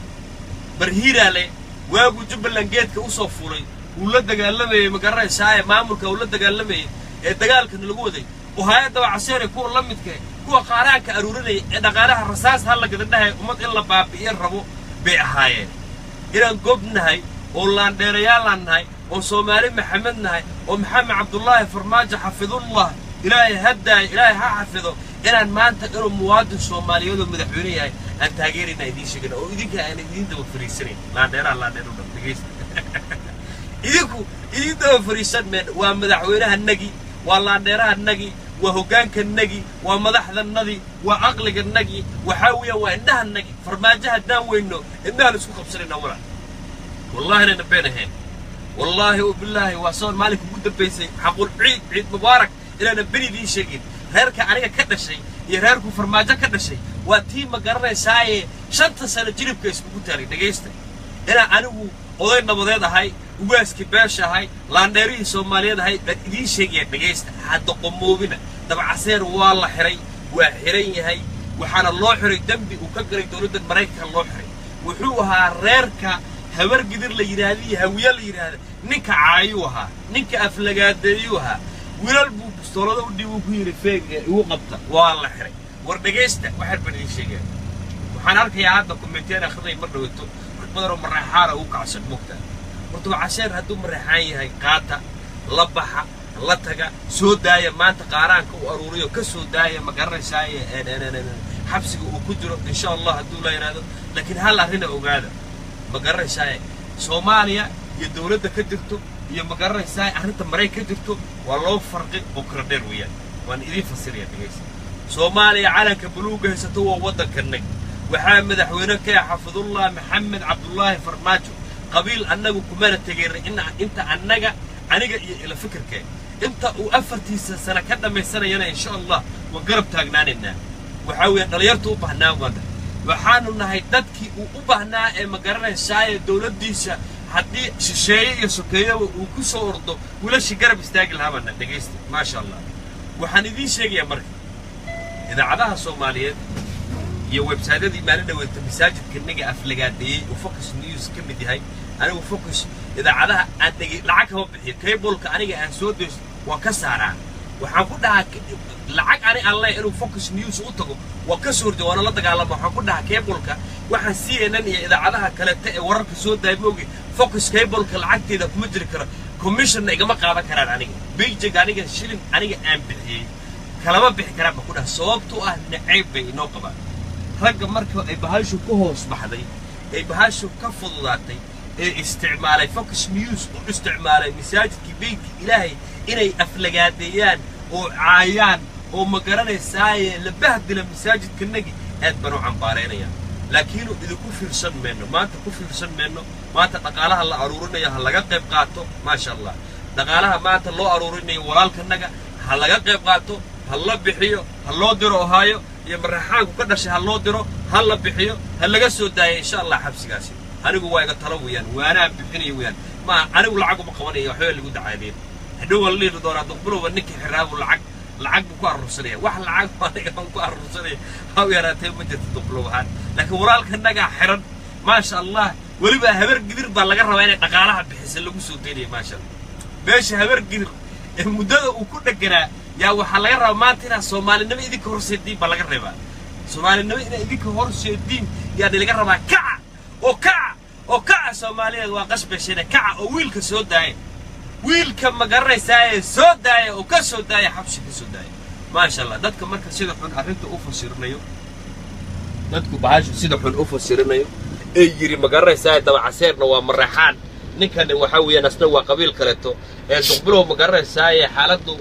Barhiiraale. Waaguu Jubbaland geedka usoo fuulay uu la dagaalamayey, ma garanaysaa, maamulka uu la dagaalamayey ee dagaalkan lagu waday oo hay-adda Caseere kuwa la midka, kuwa qaaraanka aruurinaya ee dhaqaalaha rasaas ha la gada dhahay, ummad in la baabi'iyo rabo. Bay ahaayeen inaan gob nahay oo laandheerayaalaan nahay oo Soomaali Maxamed nahay oo Maxamed Cabdullaahi Farmaajo xafidullah, Ilaahay haddaay, Ilaahay ha xafido, inaan maanta inuu muwaadin Soomaaliyeed oo madaxweyne yahay aan taageerayna idiin sheegana oo idinka aan idiin daba fariisanayn. Laandheeraha laandheer u dhan, dhegaysta, idinku idiin daba fariisan meen. Waa madaxweynaha nagi, waa laandheeraha nagi, waa hoggaanka nagi, waa madaxda nadi, waa aqliga nagi, waxaa weeyaan waa indhaha nagi. Farmaajo haddaan weyno, indhahaan isku qabsanayna walaal. Wallahi inayna been ahayn, wallaahi wabilaahi, waa soo maalinka ugu dambaysay. Xaqul ciid, ciid mubaarak. Inaana beri idiin sheegin, reerka aniga ka dhashay iyo reerku Farmaajo ka dhashay waa tii, ma garanaysaaye, 5-ta sano jilibka iskugu taalay. Dhegaysta, inaan anigu oday nabadeed ahay, ugaaskii beesha ahay, laandheerihii Soomaaliyeed ahay baan idiin sheegaya. Dhegaysta, hadda qomoobina. Dabcaseer waa la xiray, waa xiran yahay, waxaana loo xiray dembi uu ka galay dowladda Maraykanka loo xiray. Wuxuu ahaa reerka Habar Gidir la yidhaahda iyo Hawiye la yidhaahda ninka caayuu ahaa, ninka aflagaadeeyuu ahaa. Wiilal buu bistoolada u dhiib, ku yidhi feega igu qabta, waa la xiray. War dhegaysta, waxaan baan idiin sheegaya. Waxaan arkayaa hadda kommentiyaan akhriday mar dhaweeto, rag badan oo Mareexaana ugu kacsan moogtaa. Horta Caseer hadduu Mareexaan yahay, qaata, la baxa, la taga, soo daaya. Maanta qaaraanka u aruuriyo, ka soo daaya, ma garanaysaaye, xabsiga uu ku jiro, insha Allah hadduu la yidhaahdo. Laakiin hal arrina ogaada, ma garanaysaaye, Soomaaliya iyo dowladda ka jirto iyo, ma garanaysaaye, arrinta Maraykan ka jirto waa loo farqi oo kala dheer weeyaan. Waan idiin fasiraya, dhegaysta. Soomaaliya calanka buluugga haysato waa waddankanag. Waxaa madaxweyne ka ah xafidullah Maxamed Cabdullaahi Farmaajo. Qabiil annagu kumana tegeerin inta annaga, aniga iyo ila fikirkee, inta uu 4-tiisa sano ka dhammaysanayana, insha Allah waan garab taagnaanaynaa. Waxaa weeye dhalinyartu u baahnaa waana waxaanu nahay dadkii uu u baahnaa ee, ma garanaysaaye, dowladdiisa haddii shisheeye iyo sokeeyaba uu ku soo ordo wiilashii garab istaagi lahaa baana. Dhegaysta, maasha Allah, waxaan idiin sheegayaa marka idaacadaha Soomaaliyeed iyo websaydyadii maalin dhaweynta masaajidka naga aflagaadeeyey uu Fox News ka mid yahay. Anigu Fox idaacadaha aan dhegay lacag kama bixiyo. Cableka aniga aan soo deysto waan ka saaraa. Waxaan ku dhahaa lacag ani aan leeyahay inuu Fox News u tago waa ka soo horjeeda, waana la dagaalama. Waxaan ku dhahaa cableka waxaan CNN iyo idaacadaha kaleta ee wararka soo daaya moogi, Fox cableka lacagteeda kuma jiri karo, commissionna igama qaadan karaan. Aniga paycheck, aniga shilin aniga aan bixiyey kalama bixi karaan baan ku dhaha, sababtoo ah nacayb bay inoo qabaan. Ragga marka ay bahashu ku hoos baxday, ay bahashu ka fududaatay, ee isticmaalay Fox News, u isticmaalay masaajidkii, beytkii Ilaahay inay aflagaadeeyaan oo caayaan oo, ma garanaysaaye, la bahdila masaajidkanagi, aad baan u cambaaraynaya. Laakiinu idinku fiirsan mayno maanta, ku fiirsan mayno maanta. Dhaqaalaha la aruurinayo ha laga qayb qaato, maasha Allah. Dhaqaalaha maanta loo aruurinayo walaalkanaga ha laga qayb qaato, ha la bixiyo, ha loo diro Ohio iyo Maraxaanku ka dhashay, ha loo diro, ha la bixiyo, ha laga soo daayo insha Allah xabsigaasi. Anigu waa iga talo weeyaan, waanaan bixinayo weeyaan. Ma anigu lacag uma qabanayo, waxba lagu dacaadeen. Hadhow waa la dhihi doonaa Duqbulowa ninkii xiraabu lacag buu ku aruursanaya. Wax lacag aniga aan ku aruursanaya ha u yaraatee ma jirto Duqbulow ahaan, laakiin walaalkanagaa xiran, maasha Allah. Weliba Habar Gidir baa laga rabaa inay dhaqaalaha bixisa lagu soo daynaya, maasha Allah. Beesha Habar Gidir ee muddada uu ku dheganaa yaa waxaa laga rabaa maanta inaad Soomaalinimo idinka horseediin baa laga reebaa. Soomaalinimo inaad idinka horseediin yaa laga rabaa. Kaca oo kaca oo kaca, Soomaaliyeed waa qashbashene. Kaca oo wiilka soo daaya, wiilka, ma garanaysaaye, soo daaya oo ka soo daaya xabsi, ka soo daaya, maasha Allah. Dadka marka sida xun arrinta u fasirinayo, dadku bahashu sida xun u fasirinayo ee yidhi, ma garanaysaa, Dabacaseerna waa Mareexaan, ninkani waxaa weeyaan asna waa qabiil kaleeto ee Duqbilow, ma garanaysaaye, xaaladdu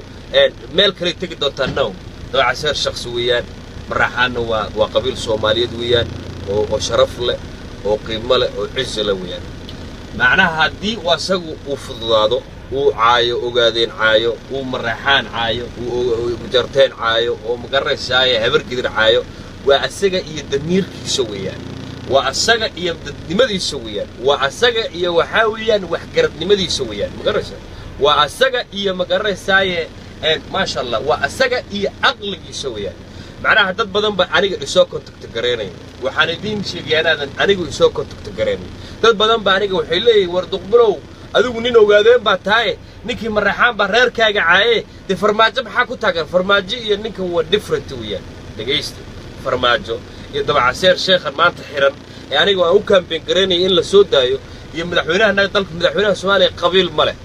meel kale tegi doontaa. No, Dabacaseer shaksi weeyaan, Mareexaanna waa qabiil Soomaaliyeed weeyaan oo sharaf leh oo qiimo leh oo cizi leh weeyaan. Macnaha haddii uu asagu uu fududaado, uu caayo Ogaadeen, caayo, uu Mareexaan caayo, uu Jarteen caayo oo, ma garanaysaaye, Habargidir caayo, waa asaga iyo damiirkiisa weeyaan, waa asaga iyo dadnimadiisa weeyaan, waa asaga iyo waxaa weeyaan waxgaradnimadiisa weeyaan, ma garanaysaa, waa asaga iyo, ma garanaysaaye, maasha Allah, waa asaga iyo aqligiisa weeyaan. Macnaha dad badan ba aniga isoo contact garaynaya. Waxaan idiin sheegayaa inaadan anigu isoo contact garaynay. Dad badan ba aniga waxay leeyihiin, war Duqbilow, adigu nin Ogaadeen baa tahaye, ninkii Mareexaan baa reerkaaga caaye, dee Farmaajo maxaa ku taagan? Farmaajo iyo ninkan waa different weeyaan. Dhegaysta, Farmaajo iyo Dabacaseer sheekhan maanta xiran Ee aniga aan u campaign garaynaya in la soo daayo iyo madaxweynaha naga dalka, madaxweynaha Soomaaliya, qabiil ma leh.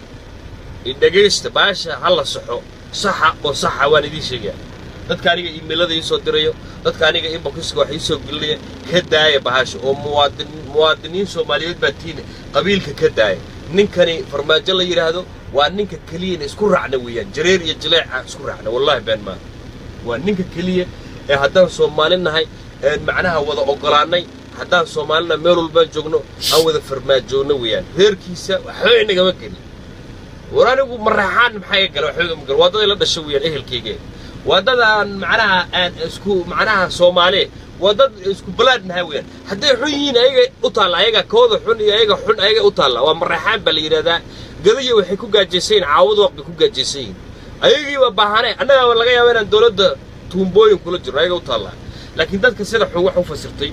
Dhegaysta, baasha ha la saxo, saxa oo saxa. Waan idiin sheegaya, dadka aniga emailada ii soo dirayo, dadka aniga inboxiska wax ii soo gelinaya, ka daaya bahasha oo muwaadiniin Soomaaliyeed baa tiina, qabiilka ka daaya. Ninkani Farmaajo la yidhaahdo waa ninka keliya in isku raacna weeyaan, jareer iyo jileeca isku raacna. Wallahi been maaha, waa ninka keliya ee haddaan Soomaali nahay een macnaha wada oggolaannay, haddaan Soomaalina meel walbaan joogno aan wada farmaajoogno weeyaan. Reerkiisa waxba inagama gelin. War anigu Mareexaan maxaa iga gala? Waxba igama gala. Waa dad la dhasho weeyaan, ehelkayga, waa dad aan macnaha aan isku macnaha Soomaali, waa dad isku balaad nahay weeyaan. Hadday xun yihiin ayaga u taalla, ayaga kooda xun iyo ayaga xun ayaga u taalla. Waa Mareexaan baa la yidhahdaa. Gadiya waxay ku gaajaysan yihin, caawadu waq bay ku gaajaysan yihin, ayagii baa baahane. Annagaa laga yaaba inaan dowladda tuumbooyin kula jirno, ayaga u taallaa. Laakiin dadka sida xun wax u fasirtay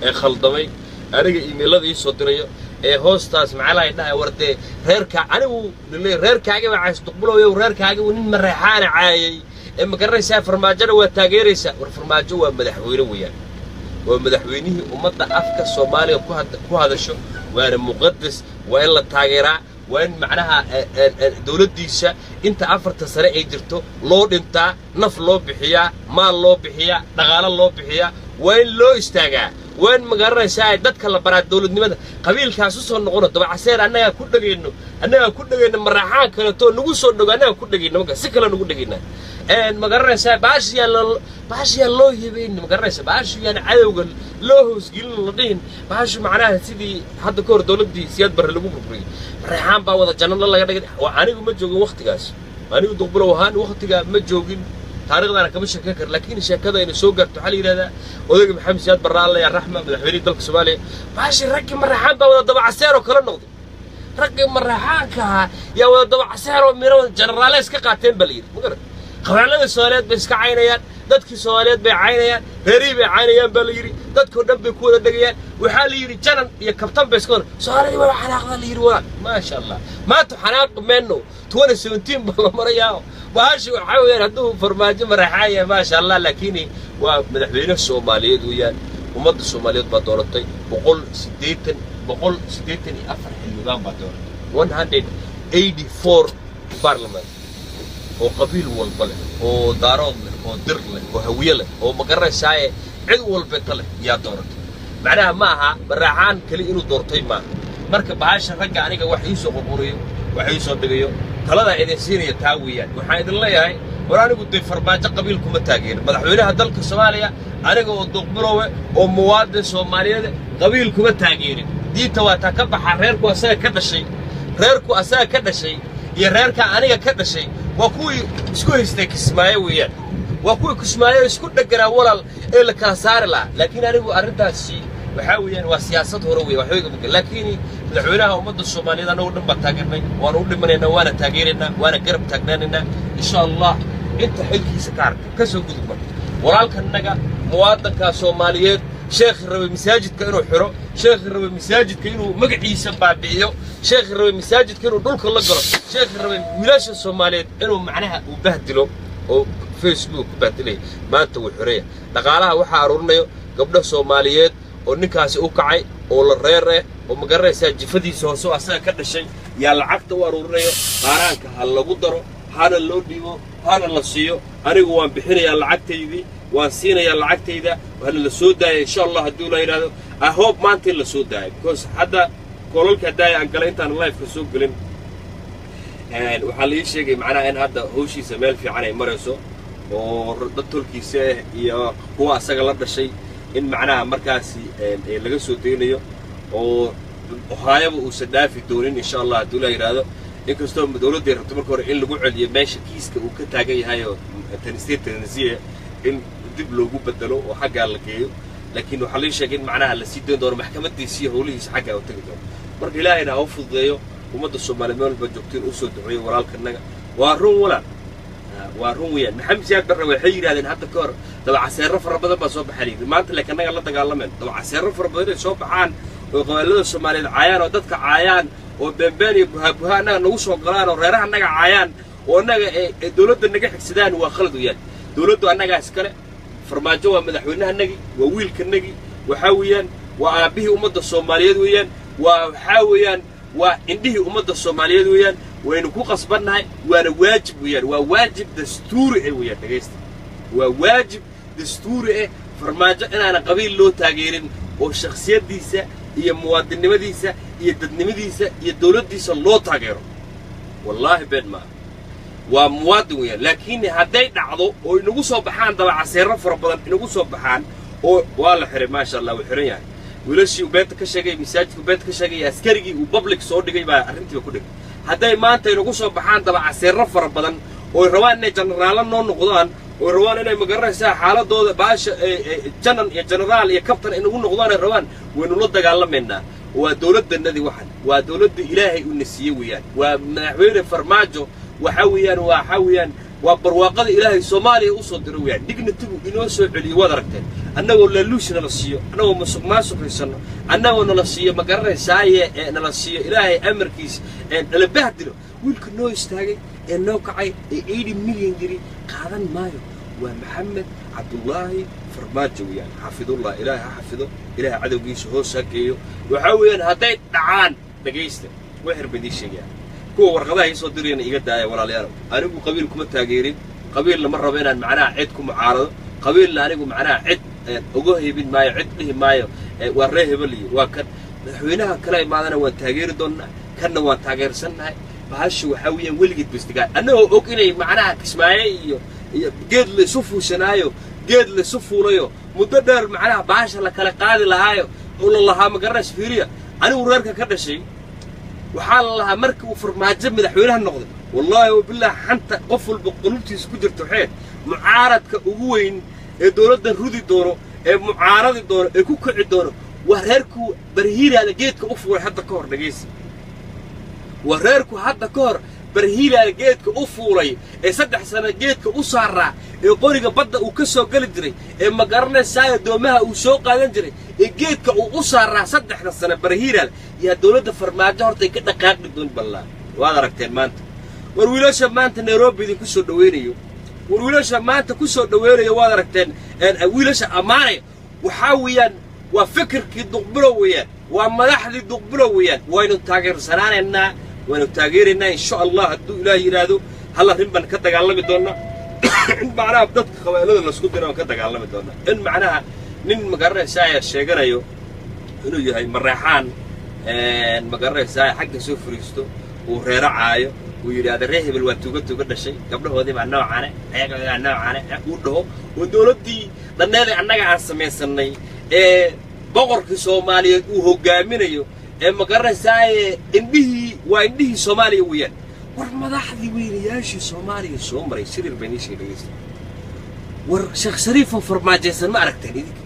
ee khaldamay, aniga emailada ii soo dirayo ee hoostaas macalahay dhahay, war dee reerka anigu lile, reerkaagi baa cays duqbulow, reerkaagi uu nin Mareexaana caayay ee ma garanaysaa, Farmaajona waa taageeraysaa. War Farmaajo waa madaxweyne weeyaan, waa madaxweynihii ummadda afka Soomaaliga ku hadasho, waana muqadas, waa in la taageeraa, waa in macnaha dowladdiisa inta 4ta sane ay jirto loo dhintaa, naf loo bixiyaa, maal loo bixiyaa, dhaqaalo loo bixiyaa, waa in loo istaagaa, waa in magaranaysaa dadka la baraa dowladnimada. Qabiilkaas u soo noqono dabacaseer, annagaa ku dhegayno, annagaa ku dhegayno. Maraxaan kaleetoo nagu soo dhogo annagaa ku dhegayno, marka si kale nagu dhegayna ma garanaysaa. Baashiyaan loo hibayn, ma garanaysaa, baashiyaan cadowga loo hoosgelin, la dhihin baashu macnaha sidii hadda ka hor dowladdii Siyaad Barre lagu burburiyey, Mareexaan baa wada jannada laga dhigay. Anigu ma joogin wakhtigaas, anigu Duqbulow ahaan wakhtigaa ma joogin, taarikhdaana kama sheekan karo, laakiin sheekada ayna soo gaarto waxaa la yidhahdaa odayga Maxamed Siyaad Barre, alla yaa raxma, madaxweynihii dalka Soomaaliya, baashi raggii Mareexaan baa wada dabacaseer oo kala noqday. Raggii Mareexaanka ahaa yaa wada dabacaseer oo miro wada jenaraale iska qaateen baa la yidhi. Ma garan, qabaanladii Soomaaliyeed bay iska caynayaan, dadkii Soomaaliyeed bay caynayaan, reerihii bay caynayaan baa la yidhi, dadkoo dhan bay ku wada dhegayaan. Waxaa la yidhi janan iyo kabtan bay iska wada, Soomaalidii waa xanaaqda la yidhi. Walaal, maasha Allah, maanta xanaaqi meenno, 2017 baa la marayaa. Bahashi waxaa weeyaan hadduu Farmaajo Mareexaan yahay, maasha Allah, laakiin waa madaxweyne Soomaaliyeed weeyaan. Ummadda Soomaaliyeed baa dooratay, 184 xildhibaan baa dooratay, 184 parliament oo qabiil walba leh, oo Daarood leh, oo Dir leh, oo Hawiye leh, oo ma garanaysaaye cid walbeeta leh yaa dooratay. Macnaha ma aha Mareexaan keli inuu doortay maaha. Marka bahasha ragga aniga wax iisoo qorqoriyo, wax iisoo dhigayo, taladaa idin siinaya taa weeyaan. Waxaan idin leeyahay, war anigu dee Farmaajo qabiil kuma taageerin madaxweynaha dalka Soomaaliya. Aniga oo Duqbilowe oo muwaadin Soomaaliyeed qabiil kuma taageerin. Diinta waa taa ka baxa. Reerku asaga ka dhashay, reerku asaga ka dhashay iyo reerka aniga ka dhashay waa kuwii isku haystay Kismaayo weeyaan, waa kuwii Kismaayo isku dhegganaa walaal ee la kala saari lahaa. Laakiin anigu arrintaasi waxaa weeyaan waa siyaasad hore weeye, waxba igama gelin. Laakiin madaxweynaha ummadda Soomaaliyeed annagu dhan baa taageernay, waana u dhimanaynaa, waana taageeraynaa, waana garab taagnaanaynaa insha Allah inta xilkiisa ka hartay. Ka soo gudub marka walaalkanaga muwaadanka Soomaaliyeed, sheekhi rabay masaajidka inuu xiro, sheekhi rabay masaajidka inuu magaciisa baabi'iyo, sheekhi rabay masaajidka inuu dhulka la galo, sheekhi rabay wiilasha Soomaaliyeed inuu macnaha uu bahdilo oo Facebook ku bahdilaya, maanta wuu xoraya. Dhaqaalaha waxaa aruurinayo gabdho Soomaaliyeed oo ninkaasi u kacay oo la reer eh oo ma garanaysaa jifadiisa hoose oo asaga ka dhashay yaa lacagta u aruurinayo. Qaaraanka ha lagu daro, hana loo dhiibo, hana la siiyo. Anigu waan bixinayaa lacagtaydii, waan siinayaa lacagtayda, waana la soo daaya insha Allah hadduu la yidhahdo. I hope maanta in la soo daayo, because hadda kolalka haddaaya aan galay intaan liveka soo gelin waxaa la ii sheegay macnaha in hadda hawshiisa meel fiican ay marayso oo dad tolkiisa ah iyo kuwa asaga la dhashay in macnaha markaasi laga soo daynayo oo Ohaayaba uusan dhaafi doonin insha Allah hadduu la yidhaahdo. Inkastoo dowladday rabto marka hore in lagu celiyo meesha kiiska uu ka taagan yahay oo Tennessee, Tennessee in dib loogu bedelo oo xaggaa la geeyo, laakiin waxaa lii sheegay in macnaha la sii dayn doono, maxkamadiisi iyo howlihiisa xaggaa u tegi doono. Marka Ilaahayna ha u fududeeyo. Ummadda Soomaaliya meel walba joogtiin u soo duceeyo walaalkanaga. Waa run walaal, waa run weeyaan. Maxamed Siyaad Barre waxay yidhahdeen hadda ka hor dabacaseerro fara badan baa soo baxaa layidhi. Maanta laakiin annaga la dagaalameen dabacaseerro fara badan inay soo baxaan oo qabaallada Soomaaliyeed caayaan oo dadka caayaan oo beenbeen iyo buhaabuha annaga nagu soo galaan oo reeraha annaga caayaan oo annaga ee dowladda naga xigsadaan, waa khalad weeyaan. Dowladdu annagaa iskale. Farmaajo waa madaxweynahanagii, waa wiilkanagii, waxaa weeyaan Waa aabbihii ummadda Soomaaliyeed weeyaan. Waa waxaa weeyaan, waa indhihii ummadda Soomaaliyeed weeyaan. Waynu ku qasbannahay, waana waajib weeyaan, waa waajib dastuuri eh weeyaan. Dhegaysta, waa waajib dastuuri eh Farmaajo inaana qabiil loo taageerin oo shakhsiyaddiisa iyo muwaadinnimadiisa iyo dadnimadiisa iyo dawladdiisa loo taageero. Wallaahi been maaha, waa muwaadin weeyaan. Laakiin hadday dhacdo oo inagu soo baxaan dabacaseero fara badan, inagu soo baxaan oo waa la xiray, maasha Allah, wuu xiran yahay. Wiilashii uu beenta ka sheegay, masaajidku beenta ka sheegay, askarigii uu public soo dhigay baa arrintiiba ku dhigay. Hadday maanta inagu soo baxaan dabacaseero fara badan oo rabaan inay jenaraallo noo noqdaan, oo rabaan inay, magaranaysaa, xaaladooda baasha janan iyo jenaraal iyo kabtan inagu noqdaan ay rabaan, waynu la dagaalamaynaa. Waa dawladdanadii, waxan waa dawladda Ilaahay uu na siiyey weeyaan. Waa madaxweyne Farmaajo, waxa weeyaan, waxa weeyaan, waa barwaaqada Ilaahay Soomaaliya u soo diro weeyaan. Dignity-gu inoo soo celiyey waad aragteen. Annagoo laaluush nala siiyo, annagoo musuq maasuq haysanno, annagoo nala siiyo, ma garanaysaaye, ee nala siiyo Ilaahay amarkiis ee nala bahdilo, wiilka noo istaagay ee noo kacay ee 80 milyan yiri qaadan maayo waa Maxamed Cabdullaahi Farmaajo weeyaan. Xafidullah, Ilaahay ha xafido, Ilaahay cadowgiisa hoos ha geeyo. Waxaa weeyaan, hadday dhacaan, dhegaysta, wixir ba idiin sheegaya. Kuwa warqadaha ii soo dirayana iga daaya, walaalayaalow. Anigu qabiil kuma taageerin, qabiilna ma rabo inaan macnaha cid ku mucaarado, qabiilna anigu macnaha cid uga heebin maayo, cid dhihi maayo waa ree hebel iyo waa kan. Madaxweynaha kala imaadana waan taageeri doonnaa, kanna waan taageersannahay. Bahasha waxaa weeyaan weligeed bastigaan annagoo og inay macnaha Kismaayo iyo geed la isu fuushanaayo, geed la isu fuulayo muddo dheer, macnaha bahasha la kala qaadi lahaayo oo la lahaa, ma garanaysa. Fiiriya, anigu reerka ka dhashay waxaa la lahaa markii uu Farmaajo madaxweynaha noqday, wallaahi wabilah, xanta qof walba qulubtiisa ku jirta waxay mucaaradka ugu weyn ee dowladda rudi doono, ee mucaaradi doono, ee ku kici doono waa reerkuu Barhiilaada geedka u fuulay hadda ka hor. Dhegaysa, waa reerku hadda ka hor Barhiilaada geedka u fuulay ee 3 sano geedka u saaraa, ee qoriga badda uu ka soo geli jiray, ee ma garanaysaayo doomaha uu soo qaadan jiray, ee geedka uu u saaraa 3da sano Barhiilaal yaa dowladda Farmaajo hortay ka dhaqaaqi doon ballaa. Waad aragteen maanta. War wiilasha maanta Nairobi idinku soo dhaweynayo, war wiilasha maanta ku soo dhaweynayo, waad aragteen. Wiilasha ammaanaya waxaa weeyaan waa fikirkii Duqbilow weeyaan, waa madaxdii Duqbilow weeyaan. Waynu taageersanaanaynaa, waynu taageeraynaa, insha Allah, hadduu Ilaah yidhaahdo. Hal arrin baan ka dagaalami doonnaa: in macnaha dadka qabaa'ilada laisku dira waan ka dagaalami doonnaa. In macnaha nin, magaranaysaa, sheeganayo inuu yahay Mareexaan, magaranaysaa, xagga soo fariisto, uu reero caayo, uu yidhaahda ree hebel waa tuuga tuuga dhashay, gabdhahoodii baa noocane, ayagaa noocane, uu dhaho, oo dowladdii dhanneeday annaga aan samaysannay ee boqorkii Soomaaliyeed uu hoggaaminayo ee, magaranaysaa, indhihii, waa indhihii Soomaaliya weeyaan. War madaxdii weynayaashii Soomaaliya soo maray, shirir bay nii sheegay, dhegeysta. War Sheekh Shariifoo farmaajaysan ma aragteen idinka?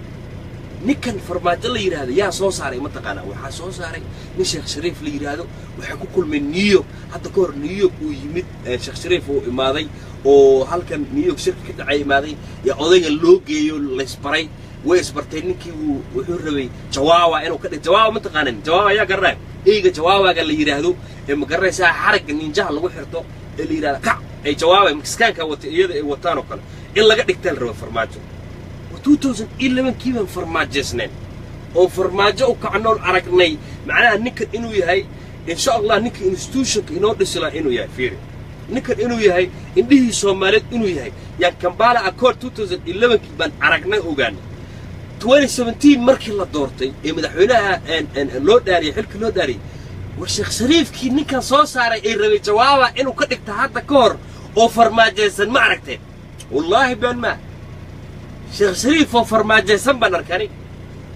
Ninkan Farmaajo la yidhaahdo yaa soo saaray, mataqaanaa? Waxaa soo saaray nin Sheekh Shariif la yidhaahdo. Waxay ku kulmeen New York hadda ka hor. New York uu yimid Sheekh Shariif, uu imaaday oo halkan New York shirka ka dhacay imaaday, yaa odayga loo geeyo, laysbaray, way isbartay. Ninkii wuu wuxuu rabay jawaawa inuu ka dhig. Jawaawa ma taqaanin? Jawaawa ayaa garanaya? Eyga jawaawaga la yidhaahdo ee, ma garanaysaa, xaragga ninjaha lagu xirto ee la yidhahdo kac ay jawaaba Mexicaanka wata, iyada ay wataan oo kale in laga dhigtaa la raba Farmaajo. 2011kii baan farmaajaysnayn oo Farmaajo u kacnoon aragnay macnaha ninkan inuu yahay, insha Allah, ninka institutionka inoo dhisi lahaa inuu yahay. Fiiri, ninkan inuu yahay indhihii Soomaaliyeed inuu yahay yaan Kampala Accord 2011kii baan aragnay, ogaanay. 2017 markii la doortay ee madaxweynaha loo dhaariyey, xilka loo dhaariyey, war Sheekh Shariifkii ninkan soo saaray ay rabay jawaaba inuu ka dhigta hadda ka hor oo farmaajaysan ma aragteen? Wallaahi been maa, Sheekh Shariif oo farmaajaysan baan arkani,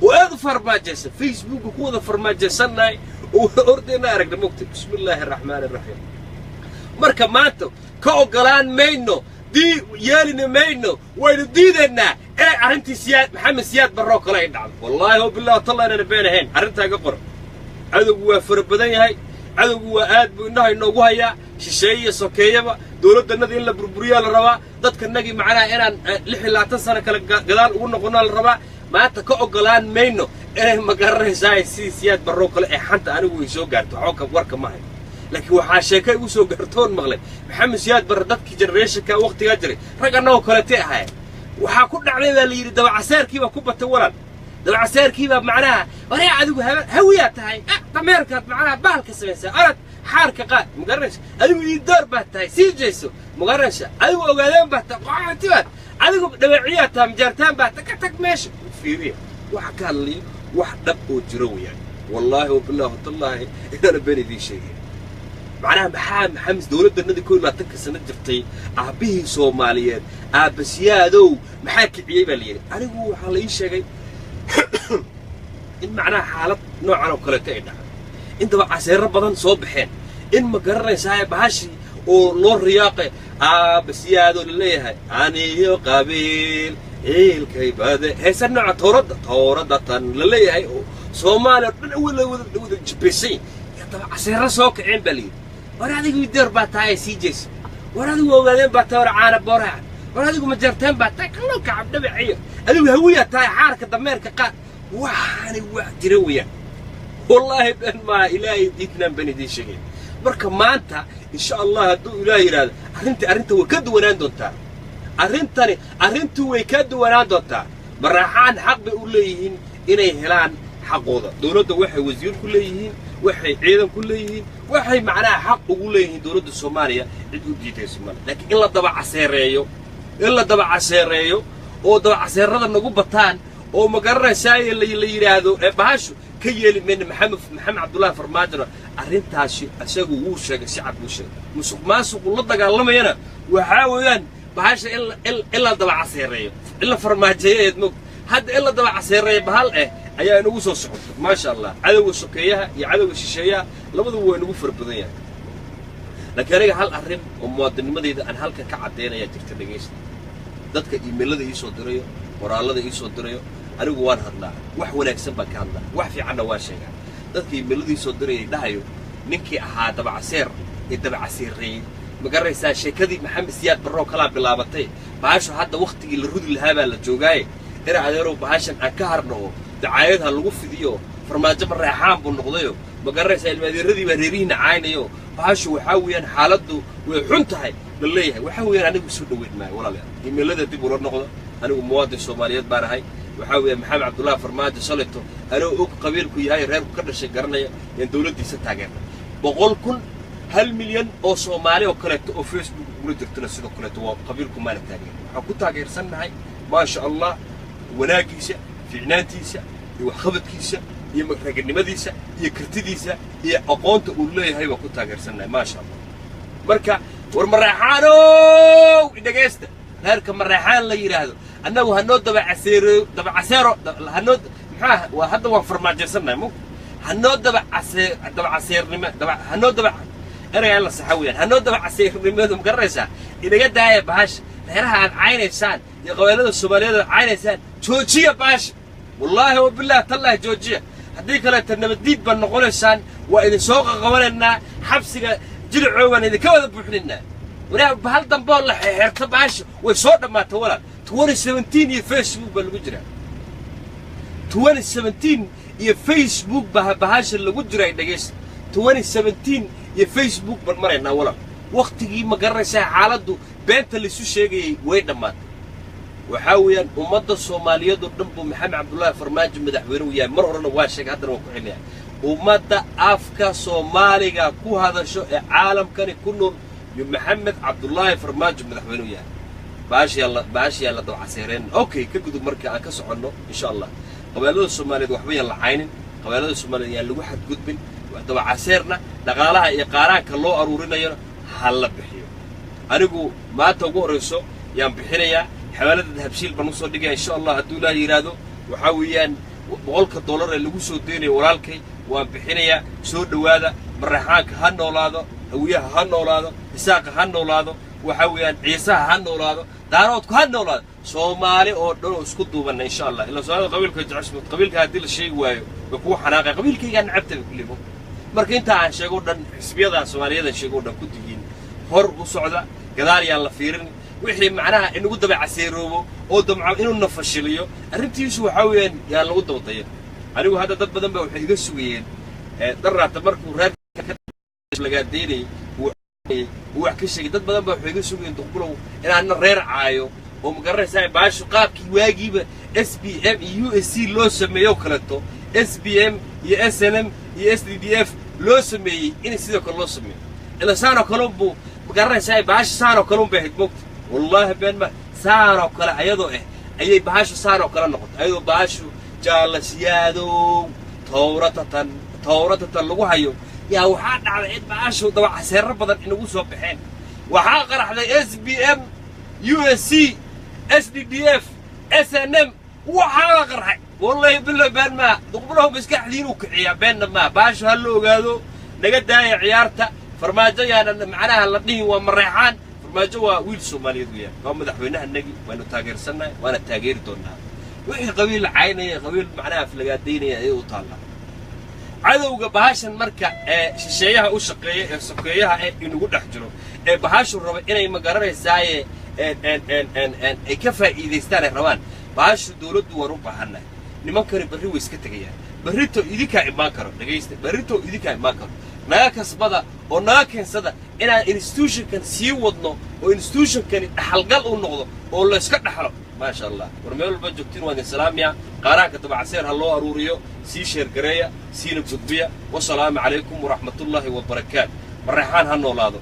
oo aad u farmaajaysan, Facebooka ku wada farmaajaysannahay oo wada ordayna aragna mogta. Bismi illaahi araxmaani araxiim. Marka maanta ka oggolaan mayno, dii yeelina mayno, waynu diidaynaa inay arrintii Siyaad, Maxamed Siyaad Barroo kale ay dhacdo. Wallaahi oo billahi talla inayna been ahayn. Arrintaa iga qora. Cadowgu waa fara badan yahay, cadowgu waa aad buu indhaha inoogu hayaa, shisheeye iyo sokeeyaba. Dowladdannadii in la burburiyaa la rabaa, dadkanagii macnaha inaan 26 sano kale gadaal ugu noqonnaa la rabaa. Maanta ka oggolaan mayno inay, ma garanaysaa, sidii Siyaad Barroo kale ee xanta anigu way soo gaarto. Waxba warka ma hayo, laakiin waxaa sheeko igu soo gaartoon maqlay. Maxamed Siyaad Barre dadkii generationka waqtigaa jiray, rag annagoo kaleetay ahaayeen, waxaa ku dhacday baa la yidhi dabacaseerkii baa ku batay, walaal. Dabacaseerkiibaa macnaha waree adigu hawiyaa tahay, dameerkaad macnaha bahalka samaysaa, arad xaarka qaad, magaranaysa? Adigu iidoor baad tahay, sii jeyso, magaranaysa? Adigu ogaadeen baad tahay, qoxooti baad, adigu dhawaciyaa tahay, majaartaan baad tahay, ka tag meesha. Fiiriya waxa ka hadlayo, wax dhab oo jiro weeyaan. Wallaahi wabilaahi watallaahi inaana been idiin sheegay. Macnaha maxaa Maxamed dowladdanadii 21-ka sano jirtay, aabbihii Soomaaliyeed, aabbasiyaadow, maxaa kiciyey baa la yidhi. Anigu waxaa la ii sheegay in macnaha xaalad noocan oo kaleeto ay dhacday, in dabacaseero badan soo baxeen, in ma garanaysaa bahashii oo loo riyaaqay aabbasiyaadoo laleeyahay aniyo qabiil ciilkay bade heese nooca towradda towradda tan la leeyahay oo Soomaaliya oo dhan wada wada wada jibaysay yaa dabacaseero soo kaceen baa layidhi. War adigu deer baa tahay ay sii jeyso, war adigu ogaadeen baa tahay, war caana booraha, war adigu majarteen baa tahay, kalluunka cabdhabaciyo, adigu hawiyaa tahay, xaarka dameerka qaad. Waxaani wax jira weeyaan, wallaahi been maaha, Ilaahay diidnaan been idiin sheegay. Marka maanta insha Allah hadduu Ilaah yidhaahdo, arrintii arrinta way ka duwanaan doontaa, arrintani arrintu way ka duwanaan doontaa. Maraaxaan xaq bay u leeyihiin inay helaan xaqooda. Dowladda waxay wasiir ku leeyihiin, waxay ciidan ku leeyihiin, waxay macnaha xaq ugu leeyihiin dowladda Soomaaliya, cid u diidayso male. Laakiin in la daba caseereeyo, in la daba caseereeyo oo daba caseerada nagu bataan oo ma garanaysaa la yidhaahdo ee bahashu ka yeeli mayna. Maxamed Cabdullaahi Farmaajona arrintaasi isagu wuu sheegay, si cad buu sheegay. Musuq maasuqu la dagaalamayana waxaa weeyaan bahasha in la daba caseereeyo, in la farmaajeeyo eed mog hadda in la daba caseereeyo bahal eh ayaa inagu soo socota, maasha Allah. Cadowga sokeeyaha iyo cadowga shisheeyaha labaduba waa inagu fara badan yahay. Laakiin aniga hal arrin oo muwaadinimadeyda aan halkan ka caddaynayaa jirta. Dhegaysta, dadka iimaylada ii soo dirayo, qoraallada ii soo dirayo, anigu waan hadlaa, wax wanaagsan baan ka hadlaa, wax fiicanna waan sheegaa. Dadka iimaylada ii soo dirayay dhahayo ninkii ahaa dabacaseer ee dabacaseereeyey, ma garanaysaa, sheekadii Maxamed Siyaad Barroo kalaa bilaabatay, bahashu hadda wakhtigii la rudi lahaa baa la joogaaye, ina adeerow bahashan aan ka harno oo dacaayad ha lagu fidiyo, Farmaajo mareexaan buu noqdayo, ma garanaysaa, ilmaadeeradii baa reerihiina caaynayo, bahashu waxaa weeyaan xaaladdu way xun tahay la leeyahay. Waxaa weeyaan anigu soo dhoweyn maayo, walaalayaal. Iimaylada dib ula noqdo. Anigu muwaadin Soomaaliyeed baan ahay. Waxaa weeye Maxamed Cabdullaahi Farmaajo shalito anoo og qabiilku yahay, reerku ka dhashay garanaya, yaan dowladdiisa taageernay. 100,000, 1 milyan oo Soomaali oo kaleeto oo Facebook ugula jirtana sidoo kaleeto waa qabiilku maana taageer. Waxaan ku taageersannahay, maasha Allah, wanaaggiisa, fiicnaantiisa iyo waxqabadkiisa iyo raganimadiisa iyo kartidiisa iyo aqoonta uu leeyahay baan ku taageersannahay, maasha Allah. Marka war mareexaanow, dhegaysta, reerka mareexaan la yidhaahdo annagu hanoo dabacaseero, dabacaseero hanoo maxaa waa hadda waan farmaajaysannahay mu hanoo dabacasee dabacaseernimo daba hanoo daba eraygaa in la saxa weeyaan, hanoo dabacaseernimadu, ma garanaysaa? Inaga daaya bahasha. Reeraha aad caynaysaan iyo qabailada Soomaaliyeed aad caynaysaan, joojiya bahasha. Wallaahi wabillahi tallaahi, joojiya. Haddii kaleeta nabaddiid baad noqonaysaan, waa idin soo qaqabanaynaa, xabsiga jilicoo baan idinka wada buuxinaynaa. Waraa bahal damboo la xeexeerta bahasha way soo dhammaatay, walaal. 2017 iyo Facebook baa lagu jiraa, 2017 iyo Facebook baa bahasha lagu jiray. Dhegaysta, 2017 iyo Facebook baan maraynaa, walaal. Wakhtigii, ma garanaysaa, xaaladdu beenta laysu sheegayay way dhammaatay. Waxaa weeyaan ummadda Soomaaliyeed oo dhan buu Maxamed Cabdullaahi Farmaajo madaxweyne u yahay. Mar horena waa sheegay, haddana waan ku celinayaa: ummadda afka Soomaaliga ku hadasho ee caalamkani ku nool iyo Maxamed Cabdullaahi Farmaajo madaxweyne u yahay. Baashiyaa la dabcaseereen. Okay, ka gudub. Marka aan ka soconno, insha Allah, qabailada Soomaaliyeed waxba yaan la caynin, qabailada Soomaaliyeed yaan lagu xadgudbin. Dabacaseerna dhaqaalaha iyo qaaraanka loo aruurinayona ha la bixiyo. Anigu maanta ugu horrayso yaan bixinayaa. Xawaalada Dahabshiil baan usoo dhigaya, insha Allah, hadduu Ilaah yidhaahdo. Waxaa weeyaan $100 ee lagu soo deynayo walaalkay waan bixinayaa. Soo dhowaada. Maraxaanka ha noolaado, Hawiyaha ha noolaado, Isaaqa ha noolaado, waxaa weeyaan Ciisaha ha noolaado, Daaroodku ha noolaado, Soomaali oo dhan oo isku duubanna, insha Allah. Ilaa Soomaalida qabiilka jecesmo, qabiilka haddii la sheegi waayo way kugu xanaaqay, qabiilkaygaa nacabta bay kulli. Marka intaa aan sheego o dhan, xisbiyada Soomaaliyadan sheego o dhan ku digiin, hor u socda, gadaal yaan la fiirin. Wixii macnaha inagu daba caseeroobo oo damco inuu na fashiliyo arrintiisu, waxaa weeyaan yaan lagu dabadayan. Anigu hadda dad badan baa waxay iga sugayeen daraata markuu reerka lagaadeynayay uu wax ka sheegay. Dad badan baa waxay iga sugayeen, duqbulow, inaana reer caayo. Oo ma garanaysaa, baashu qaabkii waagiiba SPM iyo USC loo sameeyo kaleeto, SPM iyo SNM iyo SDDF loo sameeyey, in sidoo kale loo sameeyo. Ila saanoo kale unbuu, ma garanaysaa, baasha saanoo kale unbay ahayd, moogta. Wallaahi been ma, saanoo kale ayadoo ah ayay bahashu saanoo kale noqotay, ayadoo bahashu jaalasiyaadow towratatan towratatan lagu hayo. Yaa waxaa dhacday in bahashu dabacaseero badan inagu soo baxeen. Waxaa qaraxday SPM, USC, SDDF, SNM, waxaa la qarxay. Wallahi bilo been maa, duqbulahu maskaxdiinuu kiciyaa, beenna maa. Baashu ha la ogaado, naga daaya ciyaarta. Farmaajo yaanan macnaha la dhihin waa Mareexaan. Farmaajo waa wiil Soomaaliyeed weeyaan, waa madaxweynaha nagi, waanu taageersannahay, waana taageeri doonnaa. Wixii qabiil caynaya, qabiil macnaha aflagaadaynaya, ayay u taallaa. Cadowga bahashan marka ee shisheeyaha u shaqeeya, ee sokeeyaha ee inagu dhex jiro, ee bahashu raba inay, ma garanaysaaye, ay ka faa'iidaystaan ay rabaan bahashu, dawladdu waan u baahannahay. Nimankani barri way iska tegayaan, barrito idinkaa imaan karo. Dhegaysta, barrito idinkaa imaan karo. Naga kasbada oo naga keensada inaan institutionkan sii wadno oo institutionkani dhaxalgal u noqdo oo layska dhaxlo, maasha Allah. War meel walba joogtiin waa idin salaamiya. Qaaraanka Dabacseer ha loo aruuriyo, sii share gareeya, siina gudbiya. Wasalaamu calaykum waraxmatullaahi wabarakaat. Mareexaan ha noolaado.